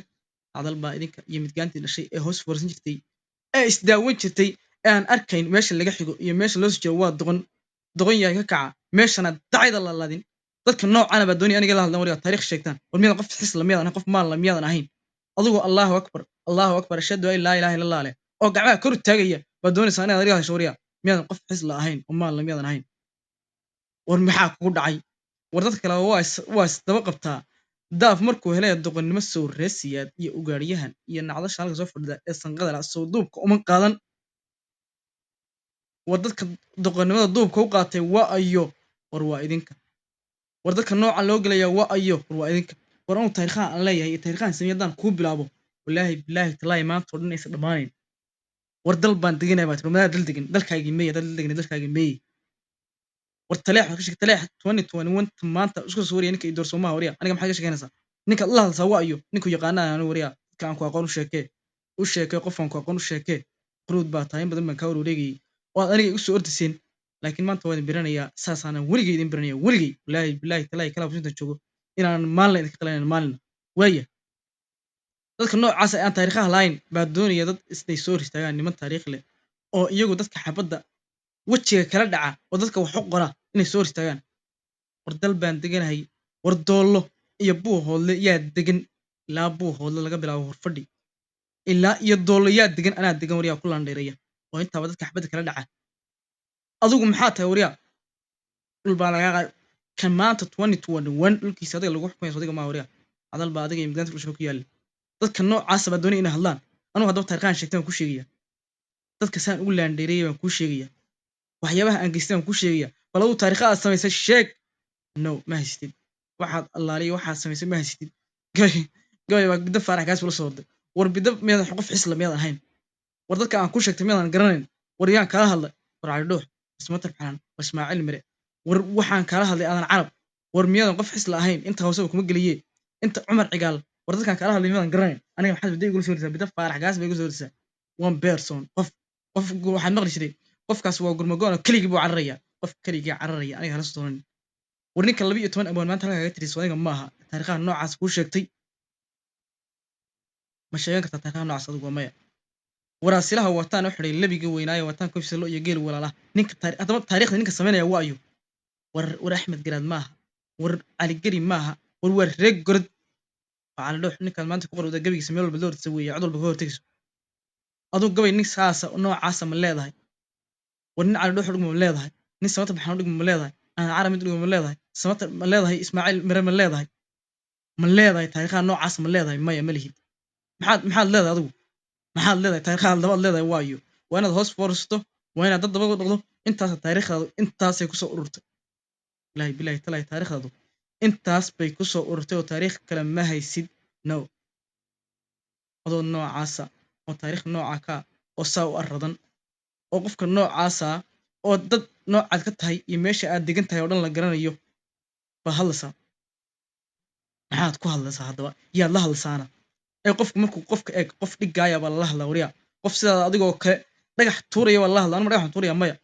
Hadal baa idinka iyo midgaantii dhashay ee hoos foorsan jirtay ee isdaawan jirtay ee aan arkayn meesha laga xigo iyo meesha loo soo jeedo. Waa doqon, doqon yahay ka kaca meeshana dacayda laalaadin. Dadka noocana baa doonaya aniga la hadlan. Wariga taariikh sheegtaan. War miyaadan qof xisla, miyaadan ahayn qof maal la, miyaadan ahayn? Adigoo Allahu akbar, Allahu akbar, ashhadu an laa ilaaha illa Allah leh oo gacmaha kor u taagaya baad doonaysaa inaad adiga hadasho. Wariga miyaadan qof xisla ahayn oo maal la, miyaadan ahayn? War maxaa kugu dhacay? War dadka kale waa isdaba qabtaa. Daaf markuu helay doqonnimo sow reesiyaad iyo ugaadhyahan iyo nacdasha halka soo fadhida ee sanqada la sow duubka uma qaadan. War dadka doqonnimada duubka u qaatay waa ayo? War waa idinka. War dadka noocan loo gelaya waa ayo? War waa idinka. War anu taariikhaha aan leeyahay iyo taariikhahan sameeyay haddaan kuu bilaabo, wallaahi, bilaahi, tallaahi, maanta oo dhan aysan dhammaanayn. War dal baan deganaya baa tiri. Madaa dal degan? Dalkaagii meeye? Dal degan dalkaagii meeye? War Taleex waxaad ka sheegtay, Taleex 2021 maanta isku soo wariyay ninka i doorsoomaha. Warya, aniga maxaad ka sheekeynaysaa? Ninkaad la hadlaysaa waa ayo? Ninku yaqaanaa anu. Warya, dadka aan ku aqoon u sheekee, u sheekee. Qof aan ku aqoon u sheekee. Quruud baa tahay, in badan baan kaa warwareegayay oo aad aniga igu soo ordiseen, laakiin maanta waa idin biranayaa. Saasaanan weligay idin biranaya, weligay, wallaahi, bilaahi, talaahi, kalaa intaan joogo inaanan maalina idinka qalinayn maalina. Waaya, dadka noocaas ee aan taariikhaha lahayn baa doonaya dad isnay soo hor istaagaan, niman taariikh leh oo iyagu dadka xabadda wejiga kala dhaca oo dadka wax u qora inay soo hor istaagaan. War dal baan deganahay. War Doollo iyo Buuhoodle yaa degan? Ilaa Buuhoodle laga bilaabo Horfadhi ilaa iyo Doollo yaa degan? Anaa degan, waryaa, ku laandheeraya oo intaaba dadka xabadda kala dhaca. Adigu maxaa tahay, waryaa? Dhul baa lagaa qaad kan maanta 2021 dhulkiisa adiga lagu xukumayo. Adiga maa, waryaa? Hadal baa adiga iyo midgaanta dhulsha ku yaalla. Dadka noocaasa baa doonaya inay hadlaan. Anugu haddaba taariikhaan sheegtay baan kuu sheegaya. Dadka saan ugu laandheereeyay baan kuu sheegaya. Waxyaabaha aan geystay baan kuu sheegaya. Bal adigu taariikha aad samaysay sheeg. No, ma haysatid. Waxaad allaaliya waxaad samaysay ma haysatid. Gabay, gabay baa Bidda Faarax kaas ula soo orday. War Bidda, miyaadan qof xisla, miyaadan ahayn? War dadka aan kuu sheegtay miyaadan garanayn? War yaan kala hadlay? War Cali Dhuux, Ismatar Xanan, war Ismaaciil Mire, war waxaan kala hadlay Aadan Carab. War miyaadan qof xisla ahayn? Inta hooseba kuma geliye, inta Cumar Cigaal. War dadkaan kala hadlay miyaadan garanayn? Aniga maxaad Bidda igula soo ordaysaa? Bidda Faarax gaas bay igula soo ordaysaa. One person, qof, qof waxaad maqli jiray, qofkaas waa gurmagoon oo keligii buu cararaya. Qof keligii cararaya aniga hala soo doonanin. War ninka 12 abwaan maanta halkaa kaga tiriso aniga maaha. Taariikhaha noocaas kuu sheegtay ma sheegan kartaa taariikhaha noocaas adigu? Waa maya. Waraasilaha wataan u xidhay labigii weynaayo, wataan kofsalo iyo geel walaalaha. Ninka haddaba taariikhda ninka samaynaya waa ayo? War Axmed Garaad maaha, war Cali Geri maaha, war waa reer Gorod, waa Cali Dhuux. Ninkaad maanta ku qorwda gabaygiisa meel walba la hortisa weeye, cid walba ka hortegayso. Aduu gabay nin saasa noocaasa ma leedahay? War nin Cali Dhuux dhugma ma leedahay? Nin Samata Baxaan dhugma ma leedahay? Aan Carab mid dhugma ma leedahay? Samata ma leedahay? Ismaaciil Mire ma leedahay? Ma leedahay taariikhaha noocaasa? Ma leedahay? Maya, ma lihid. Maxaad leedahay adigu? Maxaad leedahay? Taariikhaha labaad leedahay waayo waa inaad hoos foorsato, waa inaad dad daba dhaqdo. Intaasa taariikhdaadu intaasay kusoo ururtay. Ilaahi, bilahi, talaahi, taariikhdaadu intaas bay kusoo ururtay oo taariikh kale ma haysid. No, adoo noocaasa oo taariikh nooca ka oo saa u aradan oo qofka noocaasa oo dad noocaad ka tahay iyo meesha aad degan tahay oo dhan la garanayo baad hadlaysaa. Maxaad ku hadlaysaa haddaba? Yaad la hadlaysaana ee qofku markuu qofka eeg, qof dhigaaya baa lala hadlaa, waryaa. Qof sidaada adigoo kale dhagax tuuraya baa lala hadlaa. Anuma dhagax tuuraya? Maya,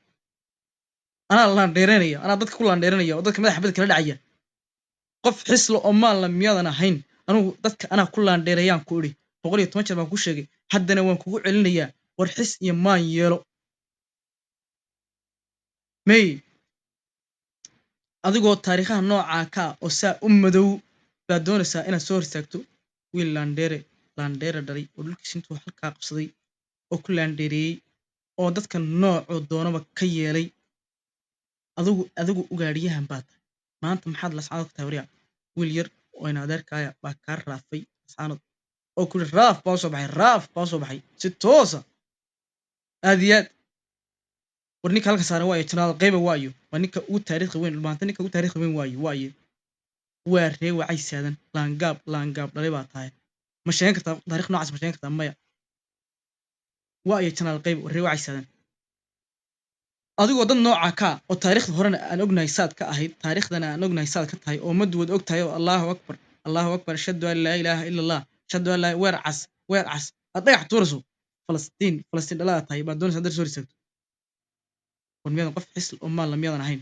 anaa laandheeranaya, anaa dadka ku laandheeranaya oo dadka madaxa bad kala dhacaya. Qof xisla oo maalla miyaadan ahayn? Anugu dadka anaa ku laandheerayaan ku idhi. 110 jeer baan ku sheegay, haddana waan kugu celinayaa. War xis iyo maan yeelo. May adigoo taariikhaha noocaa ka ah oo saa u madow baad doonaysaa inaad soo hor istaagto wiil laandheere laandheere dhalay oo dhulkiisa intuu halkaa qabsaday oo ku laandheereeyey oo dadka noocuu doonaba ka yeelay. Adigu ugaadhiyahan baa tahay. Maanta maxaad Lascaanood ka tahay, waryaa? Wiil yar oo ina adeerkaaya baa kaa raafay Lascaanood oo kuri raaf baa usoo baxay, raaf baa usoo baxay si toosa, aad iyo aad. War ninka halka saaran waayo, Jenaraal Qaybe waayo, waa ninka ugu taariikhda weyn Dhulbahante, ninka ugu taariikhda weyn waayo. Waayo waa ree wacay saadan laangaab, laangaab dhalay baa tahay. Ma sheegan kartaa taariikh noocaas? Ma sheegan kartaa? Maya. Waayo Jenaraal Qaybe, war ree wacay saadan, adigoo dad nooca ka oo taariikhda horena aan ognahay saad ka ahayd, taariikhdana aan ognahay saad ka tahay, oo ummaddu wada og tahay, oo Allahu akbar, Allahu akbar, ashhadu an laa ilaaha illa Allah, ashhadu an laa, weer cas, weer cas aad dhagax tuurayso, Falastiin, Falastiin dhalada tahay baad doonaysaa dar soo istaagto. War miyaadan qof xisl oo maal miyaadan ahayn?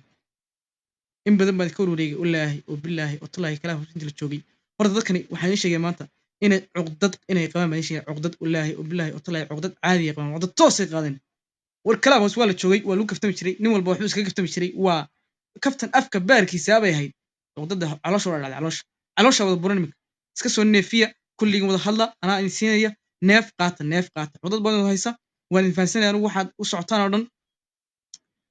In badan baad ka warwareegay, walaahi oo bilaahi oo talaahi, kalaha inta la joogay. Horta dadkani waxaan idiin sheegay maanta inay cuqdad inay qabaan baan idiin sheegay, cuqdad, walaahi oo bilaahi oo talaahi, cuqdad caadi ay qabaan, cuqdad toosay qaadeen. War kalaab hoos waa la joogay, waa lagu kaftami jiray, nin walba waxbuu iskaga kaftami jiray, waa kaftan afka baarkiisa bay ahayd. Cuqdada caloosha waa dhacday, caloosha, caloosha wada buran iminka. Iska soo neefiya kulligin, wada hadla, anaa idin siinaya neef qaata, neef qaata. Cuqdad badan wada haysa, waan idin fahansanaya anigu waxaad u socotaan oo dhan.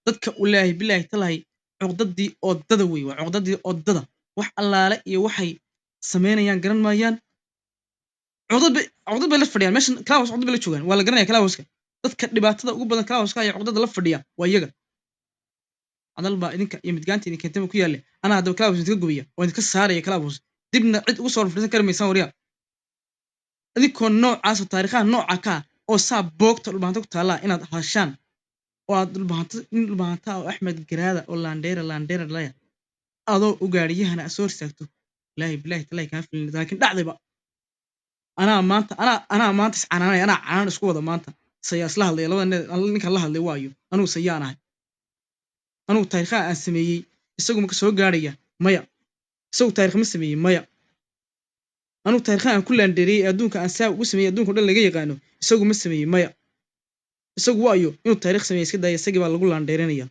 Dadka walaahi bilaahi talaahi, cuqdadii oodada wey, waa cuqdadii oodada. Wax allaale iyo waxay samaynayaan garan maayaan. Cuqdad bay la fadhiyaan meeshan Clubhouse, cuqdad bay la joogaan, waa la garanaya Clubhouse-ka. Dadka dhibaatada ugu badan Clubhouse-ka iyo cuqdada la fadhiya waa iyaga. Cadal baa idinka iyo midgaanta idin keentay ku yaalle. Anaa haddaba Clubhouse idinka gubaya oo idinka saaraya Clubhouse, dibna cid ugu soo fadhiisan kari maysaan. Waryaa, idinkoo noocaas oo taariikhaha nooca ka ah oo saa boogta Dhulbahanta ku taallaa inaad hadashaan oo aad Dhulbahanta, nin Dhulbahanta oo Axmed Garaada oo laandheera, laandheera dhalaya, adoo ugaadhiyahana aad soo hor istaagto, ilaahi bilaahi talaahi kaa filin. Laakiin dhacdayba anaa maanta, anaa maanta is canaanaya, anaa canaan isku wada maanta, sayaa isla hadlaya labada ninkan la hadlay waayo. Anugu sayaan ahay, anugu taariikhaha aan sameeyey isagu ma ka soo gaadhaya? Maya. Isagu taarikh ma sameeyey? Maya. Anugu taariikhaha aan ku laandheeriyey ee adduunka aan saa ugu sameeyey, adduunka o dhan laga yaqaano, isagu ma sameeyey? Maya. Isagu waayo inuu taarikh sameeyey iska daaya, isagii baa lagu laandheerinaya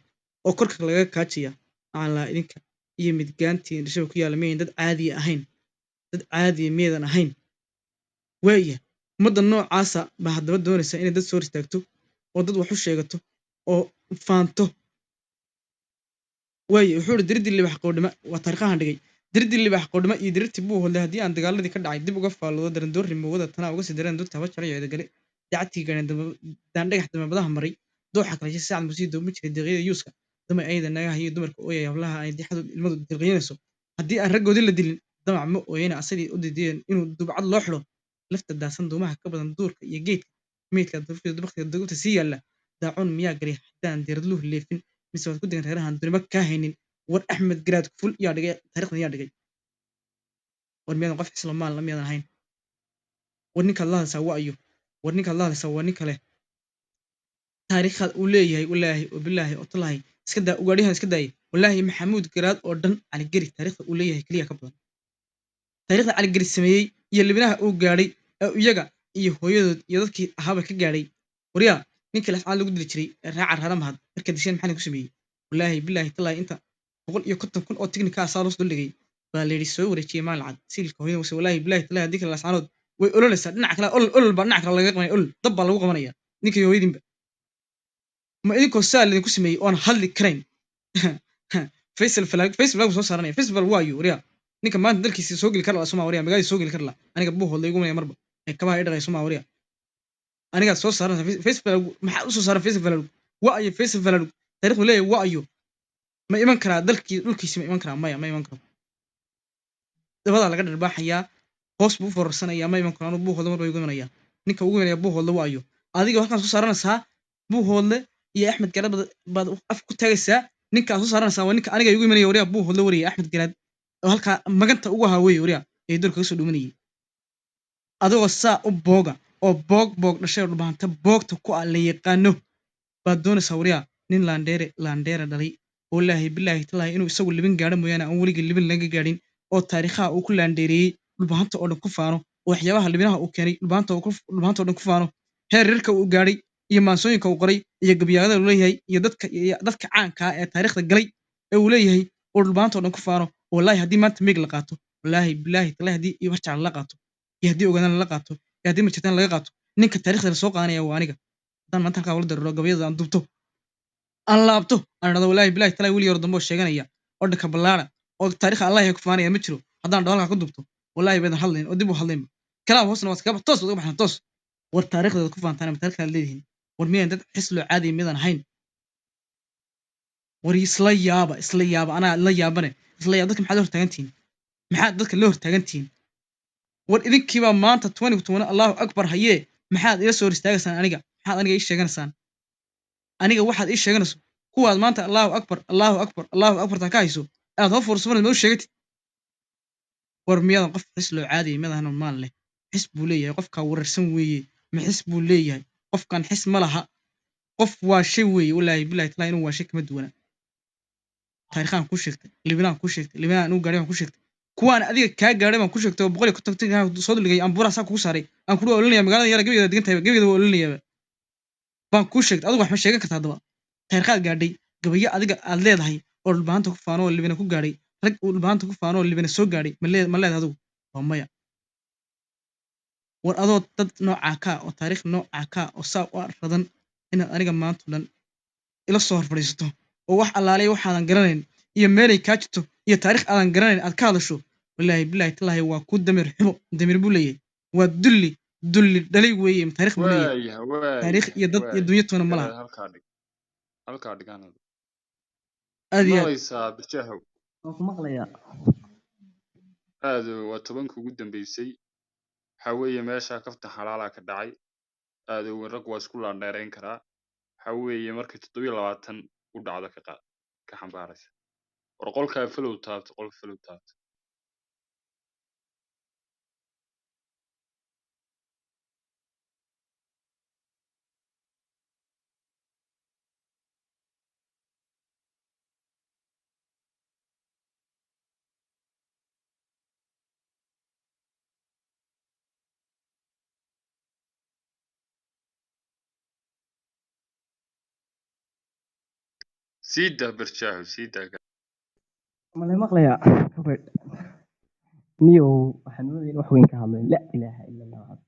oo korka laga kaajaya. Maxaan lahaa, idinka iyo midgaantii dhashaba ku yaalla miyayn dad caadiya ahayn? Dad caadiya miyaydan ahayn? Waaya, ummadda noocaasa baa haddaba doonaysa inay dad soo hor istaagto oo dad wax u sheegato oo faanto. Waaya, wuxuu ihi diridii libax qowdhama, waa taariikhahan dhigay, diridii libax qowdhama iyo dirirtii buu hodlay. Haddii aan dagaaladii ka dhacay dib uga faalloodo, darandoorri moogada tanaa uga sii dareen, dugta haba jaray eedagale dacadtii gaadheen, daandhagax damabadaha maray, dooxa kale saacad musii doomi jiray, deeqyada yuuska damay ayada nagaha iyo dumarka ooyaya, hablaha ay dixadu ilmadu dirqiyanayso, haddii aan raggoodii la dilin damac ma ooyana, asadii u diideen inuu dubcad loo xidho, lafta daasan duumaha ka badan duurka iyo geedka meydka dufida baktiga dugubta sii yaalla, daacuun miyaa galay haddaan diradluhu leefin, mise waad ku degan reerahan dunimo kaa haynin? War Axmed Garaad Kuful yaa dhigay taariikhdan? Yaa dhigay? War miyaadan qof xislo maal miyaadan ahayn? War ninkaad la hadlaysaa waa ayo? War ninkaad la hadlaysaa waa nin kale taariikhad uu leeyahay, walaahi oo bilaahi oo talaahi. Iska daa ugaadhihan, iska daayay, walaahi Maxamuud Garaad oo dhan Caligeri taariikhda uu leeyahay keliya ka badan. Taariikhda Caligeri sameeyey iyo libinaha uu gaadhay ee iyaga iyo hooyadood iyo dadkii ahaaba ka gaadhay. Waryaa, ninkii Lascaan lagu dili jiray ee raaca raara mahad markaa disheen, maxaa ku sameeyey? Walaahi bilaahi talaahi, inta 150,000 oo tiknika ah saa loo soo duldhigay baa la yidhi soo wareejiyey maalin cad siilka hooyada wase. Walaahi bilaahi talaahi, haddii kale Lascaanood way ololaysaa dhinaca kale, olol, olol baa dhinaca kale laga qabanaya, olol dab baa lagu qabanaya ninkii hooyadiinba. Ma idinkoo saa lidinku sameeyey oon hadli karayn? Faysal Falaag, Faysal Falaag buu soo saaranaya. Faysal Falaag waayo? Waryaa, ninka maanta dalkiisa soo geli kara la Soomaa? Waryaa, magaaladiisa soo geli kara la, aniga buu hodlay igu manaya marba ee kabaha i dhalay Soomaa. Waryaa, anigaad soo saaranaysa Faysal Falaag, maxaad u soo saaran Faysal Falaag? Wa ayo Faysal Falaag? Taariikhdu leeyahay wa ayo? Ma iman karaa dalkii, dhulkiisa ma iman karaa? Maya, ma iman karo. Dabadaa laga dharbaaxayaa, hoos buu u fororsanayaa, ma iman karo. Anugu Buuhoodle mar baa igu imanaya. Ninka ugu imanaya Buuhoodle waa ayo? Adiga halkaan soo saaranaysaa Buuhoodle iyo Axmed Garaad baad af ku taagaysaa. Ninka aad soo saaranaysaa waa ninka aniga igu imanaya. Waryaa, Buuhoodle waraya Axmed Garaad oo halkaa maganta ugu ahaa weeye, waryaa, ee doorka kaga soo dhuumanayay. Adigoo saa u booga oo boog boog dhashay oo Dhulbahanta boogta ku ah la yaqaano baad doonaysaa, waryaa, nin laandheere, laandheere dhalay, wallaahi bilaahi talaahi, inuu isagu libin gaadho mooyaane aan weligii libin laga gaadhin, oo taariikhaha uu ku laandheereeyey Dhulbahanta oo dhan ku faano, oo waxyaabaha libinaha uu keenay Dhulbahanta oo Dhulbahanta oo dhan ku faano, heer reerka uu gaadhay iyo maansooyinka uu qoray iyo gabyaalada uu leeyahay iyo dadka caanka ah ee taariikhda galay ee uu leeyahay oo Dhulbahanta oo dhan ku faano. Wallaahi haddii maanta meeg la qaato, wallaahi bilaahi talaahi, haddii iyo warjacal la qaato iyo haddii ogaadaan lala qaato iyo haddii Majitaan laga qaato, ninka taariikhda la soo qaadanaya waa aniga. Haddaan maanta halkaa ula dariro gabayada aan dubto, aan laabto, aan idhahdo wallaahi bilaahi talaahi, weli hor dambe oo sheeganaya oo dhanka ballaara oo taariikha Allah ku faanaya ma jiro. Haddaan dhaho halkaa ku dubto, wallaahi baydan hadlayn oo dib u hadlaynba. Kalaam hoosna waad kaga toos waad uga baxdaan toos. War taariikhdeeda ku faantaan ama taariikhda aad leedihiin? War miyaan dad xisloo caadiya miyadaan ahayn? War isla yaaba, isla yaaba, anaa la yaabane, isla yaaba. Dadka maxaad la hortaagantihiin? Maxaad dadka la hortaagantihiin? War idinkiibaa maanta 2020 Allahu akbar hayee, maxaad ila soo hor istaagaysaan aniga? Maxaad aniga ii sheeganaysaan? Aniga waxaad ii sheeganayso, kuwaad maanta Allahu akbar, Allahu akbar, Allahu akbar taa ka hayso, aad hoo fursamayd ma u sheegatid? War miyaadan qof xis loo caadiyay? Miyaadan maal leh? Xis buu leeyahay qofkaa wararsan weeye. Ma xis buu leeyahay qofkan? Xis ma laha. Qof waa shay weeye, wallaahi billahi tallahi, inuu waa shay kama duwana. Taariikhaan ku sheegtay, Libnaan ku sheegtay, Libnaan inuu gaadhay baan ku sheegtay, kuwaan adiga kaa gaadhay baan ku sheegtay, oo 150 soo duligay, aan buuraha saa kugu saaray, aan kugu olinaya magaalada yara gebigeeda degan tahay, gebigeeda waa olinayaaba baan kuu sheegtay. Adigu wax ma sheegan kartaa? Haddaba taariikhaad gaadhay, gabayo adiga aad leedahay oo Dhulbahanta ku faano oo Libina ku gaadhay, rag uu Dhulbahanta ku faano oo Libina soo gaadhay, ma leedahay adigu? Waa maya. War adoo dad noocaa kaa oo taariikh noocaa kaa oo saa u radan, inaad aniga maanta o dhan ila soo hor fadhiisato oo wax allaalay waxaadan garanayn iyo meelay kaa jirto iyo taariikh aadan garanayn aad ka hadasho, wallaahi billahi tallaahi, waa ku dameer xumo. Dameer buu leeyahay, waa dulli, dulli dhalay weeye. Taariikh buu leeyahay? Waaya. Taariikh Waaya. iyo dad iyo Waaya. dunya toona ma laha. Garaad, halkaa dhig, halkaa dhigaan. Aad iyo aad. Maqlaysaa, Birjaahow? Waan ku maqlayaa. Aad waa 10-ka ugu dambeysay. Waxaa weeye meesha kaftan xalaalaa ka dhacay. Aad u rag waa isku laandheerayn karaa. Waxaa weeye markay 27 u dhacdo ka qaad ka xambaaraysa. War qolkaa follow taabto, qolka follow taabto. Sii daa, Birjaahow, sii daa. Ma la maqlayaa? Robert niyow, waxaan moodaya in wax weyn ka hadlay. La ilaaha ila Allah.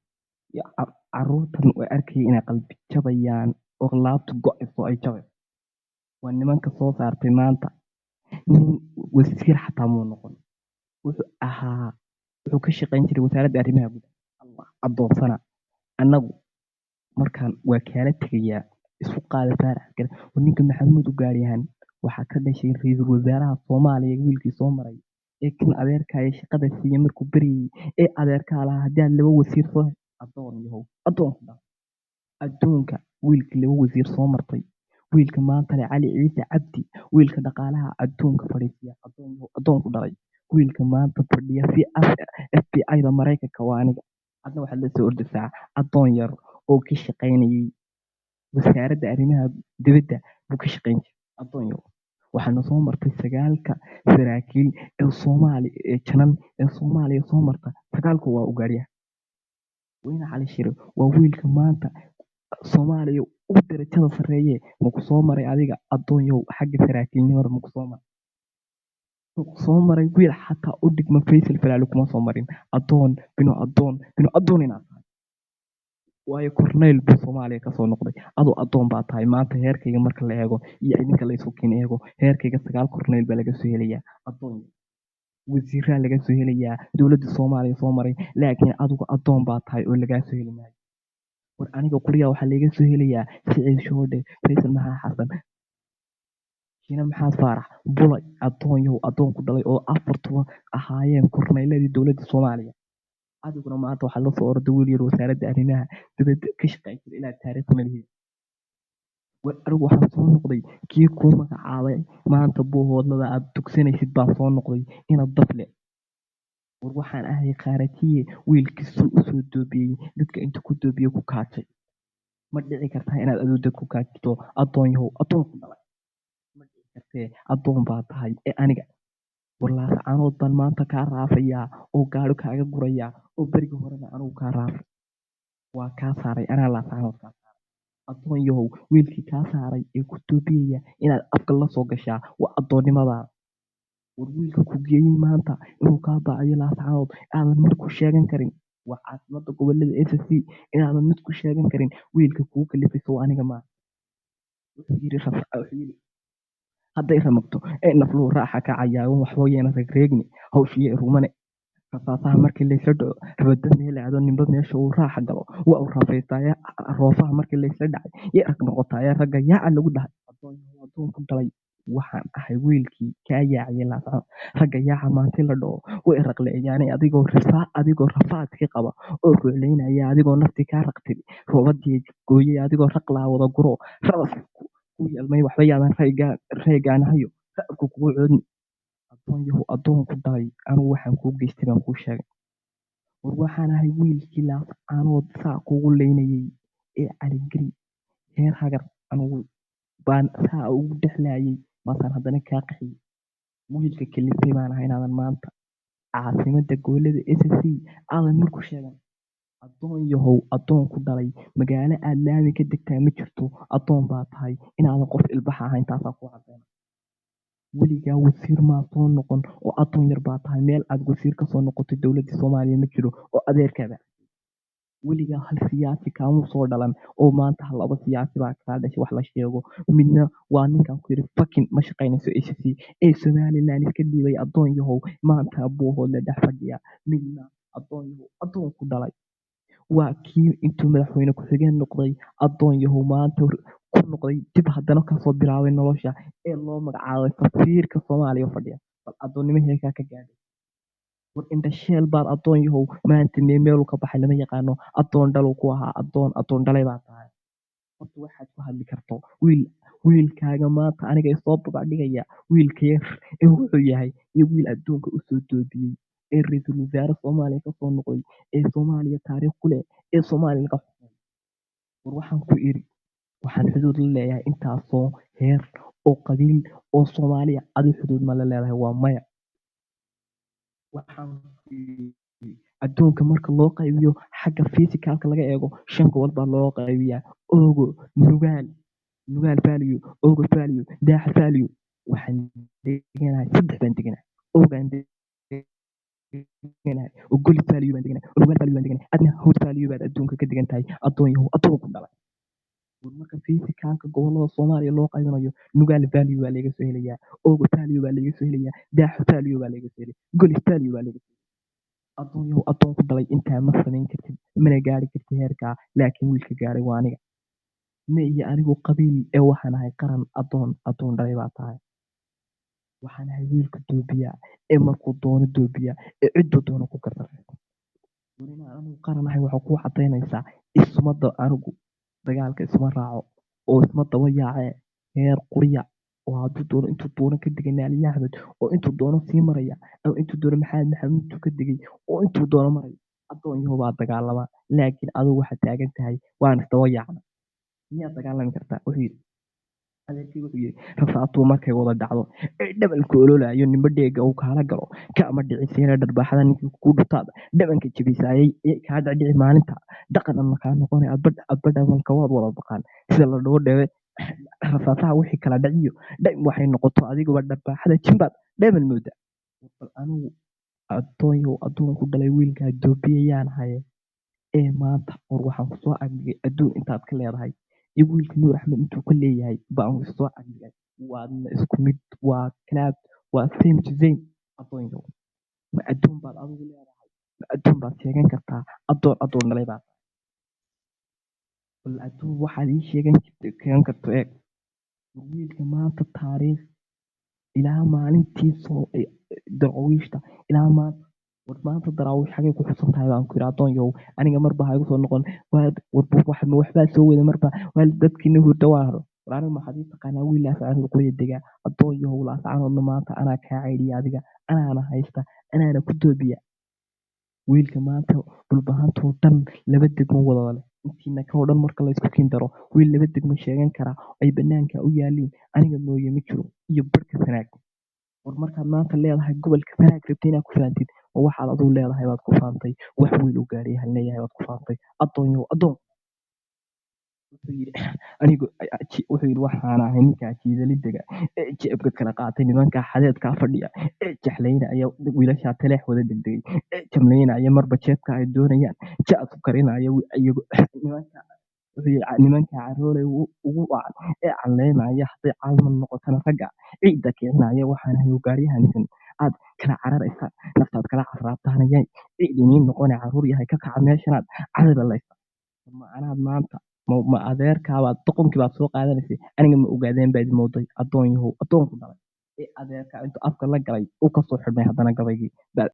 Ya carruurtan way arkayay inay qalbi jabayaan oo laabtu go'ayso, ay jabayso. Waa nimanka soo saartay maanta nin wasiir xataa muu noqon. Wuxuu ahaa, wuxuu ka shaqayn jiray wasaaradda arrimaha gudaha. Allah addoonsana. Annagu markaan waa kaala tegayaa, isu qaada Faarax kale. War ninka Maxamuud u gaaryahan waxaa ka dhashay ra'iisul wasaaraha Soomaaliya, wiilkii soo maray ee kan adeerkaya shaqada siiyey markuu baryayey ee adeerkaa lahaa haddii aad laba wasiir soo addoon yahow, addoon ku dhah adduunka. Wiilkii laba wasiir soo martay, wiilka maanta leh Cali Ciise Cabdi, wiilka dhaqaalaha adduunka fadhiisiya, addoon yahow, addoon ku dhalay. Wiilka maanta fadhiya si FBI da Maraykanka waa aniga. Adna waxaad la soo ordaysaa addoon yar oo ka shaqaynayay wasaaradda arrimaha dibadda buu ka shaqayn jiray. Addoon yahow, waxaana soo martay 9-ka saraakiil ee Soomaali ee janan ee Soomaaliya soo marta, 9-ku waa ugaaryaha. Weyne Cali Shire waa wiilka maanta Soomaaliya ugu darajada sarreeye. Maku soo maray adiga, addoon yahow? Xagga saraakiilnimada maku soo maray? Maku soo maray wiil xataa u dhigma Faysal Falaalo? Kuma soo marin. Addoon bino, addoon bino, addoon inaad tahay waayo. Korneyl buu Soomaaliya kasoo noqday. Adoo addoon baa tahay. Maanta heerkayga marka la eego iyo idinka la isu keen eego, heerkayga 9 korneyl baa laga soo helayaa, addoon wasiiraa laga soo helayaa dowladda Soomaaliya soo maray, laakiin adigu addoon baa tahay oo lagaa soo heli maayo. War aniga quriya waxaa laga soo helayaa Siciid Shoodhe, Faysal Maxaa Xasan, Shiine Maxaad Faarax Bulay. Addoon yahow, addoon ku dhalay, oo afartuba ahaayeen korneyladii dowladda Soomaaliya. Adiguna maanta waxaa la soo orday wiil yar wasaaradda arrimaha dibadda ka shaqayn jiray ilaa taariikh malihid. War anigu waxaan soo noqday kii kuu magacaabay maanta buuhoodlada aad dugsanaysid baan soo noqday inaad dafle. War waxaan ahay khaarajiye wiilkiisu usoo doobiyey dadka inta ku doobiye ku kaajay. Ma dhici kartaa inaad adigu dad ku kaajito? Addoon yahow, addoon ku dhalay, ma dhici kartee. Addoon baa tahay. Ee aniga war Laascaanood baan maanta kaa raafayaa oo gaadho kaaga gurayaa, oo berigi horena anigu kaa raafay, waa kaa saaray, anaa Laascaanood kaa saaray. Addoon yahow, wiilkii kaa saaray ee ku doobiyaya inaad afka la soo gashaa waa addoonnimadaada. War wiilka ku geeyey maanta inuu kaa baaciyo Laascaanood aadan mid ku sheegan karin, waa caasimada gobolada SSC, inaadan mid ku sheegan karin wiilka kugu kalifayso waa aniga. Maa wuxuu yiri wuxuu yiri hadday ramagto ee nafluhu raaxa ka cayaawan, waxba yeena regreegni hawshiyo rumane rasaasaha markii laysla dhaco, rabada meel aado, ninba meesha uu raaxa galo waa uu rafaystaaye. Roofaha markii laysla dhacay yay rag noqotaaye, ragga yaaca lagu dhahay. Addoon yahow, addoon ku dhalay. Waxaan ahay wiilkii kaa yaaciyay Laascaanood. Ragga yaaca maanti la dhaho way raqleeyaane, adigoo rifaa, adigoo rafaadkii qaba oo rucleynaya, adigoo naftii kaa raqtay, roobadii gooyay, adigoo raqlaa wada guro rabas ku yalmay, waxba yaadan reegaanahayo ra'abku kugu coodin. Addoon yahow, addoon ku dhalay, anugu waxaan kuu geystay baan kuu sheegay. War waxaan ahay wiilkii Laascaanood saa kugu leynayay ee Caligeri heer Hagar anugu baan saa ugu dhexlaayay, maasaan haddana kaa qaxiyay. Wiilka kalifay baan ahay inaadan maanta caasimada gobolada SSC aadan marku sheegan. Addoon yahow, addoon ku dhalay, magaalo aad laami ka degtaa ma jirto. Addoon baa tahay, inaadan qof ilbaxa ahayn taasaa kuu caddeena. Weligaa wasiir maa soo noqon oo addoon yar baa tahay. Meel aad wasiir kasoo noqotay dowladda Soomaaliya ma jiro oo adeerkaaba. Weligaa hal siyaasi kaamuu soo dhalan oo maanta hal laba siyaasi baa kaa dhashay wax la sheego. Midna waa ninkan ku yidhi fucking ma shaqaynayso ACC ee Somaliland iska dhiibay, addoon yahow, maanta abuuhood la dhex fadhiya. Midna, addoon yahow, addoon ku dhalay, waa kii intuu madaxweyne ku-xigeen noqday, addoon yahow, maanta ku noqday dib haddana kasoo bilaabay nolosha ee loo magacaabay safiirka Soomaaliya fadhiya. Bal addoonnimo heerkaa ka gaadhay. War indhasheel baad, addoon yahow, maanta meeluu ka baxay lama yaqaano. Addoon dhaluu ku ahaa, addoon addoon dhalay baa tahay. Horta waxaad ku hadli karto wiil wiilkaaga maanta aniga isoo babacdhigaya, wiilka yar ee wuxuu yahay iyo wiil adduunka usoo doobiyey ee ra-iisul wasaare Soomaaliya kasoo noqday ee Soomaaliya taariikh ku leh ee Soomaaliya laga xusay. War waxaan ku iri, waxaan xuduud la leeyahay intaasoo heer oo qabiil oo Soomaaliya. Adi xuduud ma la leedahay? Waa maya. Waxaan ku iri, adduunka marka loo qaybiyo xagga physicalka laga eego, shan gobol baa loo qaybiyaa: Ogo, Nugaal, Nugaal value, Ogo value, Daaxa value. Waxaan deganahay saddex baan deganahay: Ogaan deganahay, Ogoli value baan deganahay, Nugaal value baan deganahay. Adna Hawd value baad adduunka ka degan tahay, addoon yahow, addoon ku dhalay. War marka physicalka gobolada Soomaaliya loo qaybinayo, Nugaal value baa laga soo helayaa, Ogo value baa laga soo helayaa, Daaxa value baa laga soo helayaa, Golis value baa laga soo. Addoon yahow, addoon ku dhalay, intaa ma samayn kartid, mana gaari kartid heerkaa, laakiin wiilka gaaray waa aniga. Ma ihi anigu qabiil ee waxaan ahay qaran. Addoon addoon dhalay baa tahay. Waxaan ahay wiilka doobiya ee markuu doono doobiya ee cidduu doono ku gardarayso. War inaan anigu qaran ahay waxaa kuu cadaynaysaa ismada anigu dagaalka isma raaco oo isma daba yaacee heer qurya oo hadduu doono intuu doono ka degay Naaliye Axmed oo intuu doono sii maraya, ama intuu doono Maxamed Maxamuud intuu ka degay oo intuu doono maraya. Addoon yahow baa dagaalama, laakiin adigu waxaad taagan tahay waan isdaba yaacna. Miyaad dagaalami kartaa? Wuxuu yidhi adeerkii, wuxuu yidhi rasaatuu markay wada dhacdo ee dhabalka ololayo, nimba dheega uu kaala galo, kaama dhicisiina dharbaaxada ninkii kugu dhuftaada dhabanka jabisaayay ee kaa dhacdhici maalinta dhaqan ama kaa noqonay adba adba dhabalka waad wada baqaan sida la dhawo dhewe rasaasaha wixii kala dhaciyo dham waxay noqoto adiguba dharbaaxada jimbaad dheeman mooda. Bal anigu, addoonyow, addoon ku dhalay, wiilkaa doobiyayaan haye ee maanta. War waxaan kusoo agdhigay adduun intaad ka leedahay iyo wiilka Nuur Axmed intuu ka leeyahay baan soo agdhigay. Waadna isku mid, waa kalaab, waa same to same. Addoonyow, ma adduun baad adigu leedahay? Ma adduun baad sheegan kartaa? Addoon addoon dhalay baad. Bal adduun waxaad ii sheegan karto eeg. War wiilka maanta taariikh ilaa maalintii soo daraawiishta ilaa maanta. War maanta Daraawiish xagay ku xusan tahay baan ku yidhi? Addoon yow, aniga marba ha igu soo noqon. War waxbaa soo wada marba waa dadkiina hurda waa haro. War aniga maxaad ii taqaanaa? Wiil Laascaanood qurya degaa, addoon yahow. Laascaanoodna maanta anaa kaa caydhiya adiga, anaana haysta, anaana ku doobiya. Wiilka maanta Dhulbahantoo dhan laba degmo wada leh, intiina ka oo dhan marka la isku kiin daro, wiil laba degmo sheegan kara ay banaanka u yaaliin aniga mooye ma jiro iyo barhka Sanaag. War markaad maanta leedahay gobolka Sanaag rabtay inaad ku faantid, oo waxaad adigu leedahay baad ku faantay, wax wiil u gaadhay hal leeyahay baad ku faantay, addoon yow, addoon. Wuxuu yidhi anigu, wuxuu yidhi waxaan ahay ninkaa jiidalidaga ee jeebka kala qaatay nimanka xadeedkaa fadhiya ee jexlaynaya wiilashaa taleex wada degdegay ee jamlaynaya marba jeebka ay doonayaan jaad ku karinaya iyago nimanka. Wuxuu yidhi nimanka caroolay ugu wacan ee caleynaya hadday caalman noqotona ragga ciidda kicinaya. Waxaan ahay ugaaryahankan aad kala cararaysa, naftaad kala carraabtaanayay ciid iniin noqone. Caruur yahay, ka kaca meeshanaad cadada laysa. Ma anaad maanta Ma adeerkaabaad doqonkii baad soo qaadanaysay? Aniga ma ogaadeen baad mooday? Addoon yahow, addoonku dhalay ee adeerkaa intuu afka la galay uu kasoo xidhmay haddana gabaygii baad.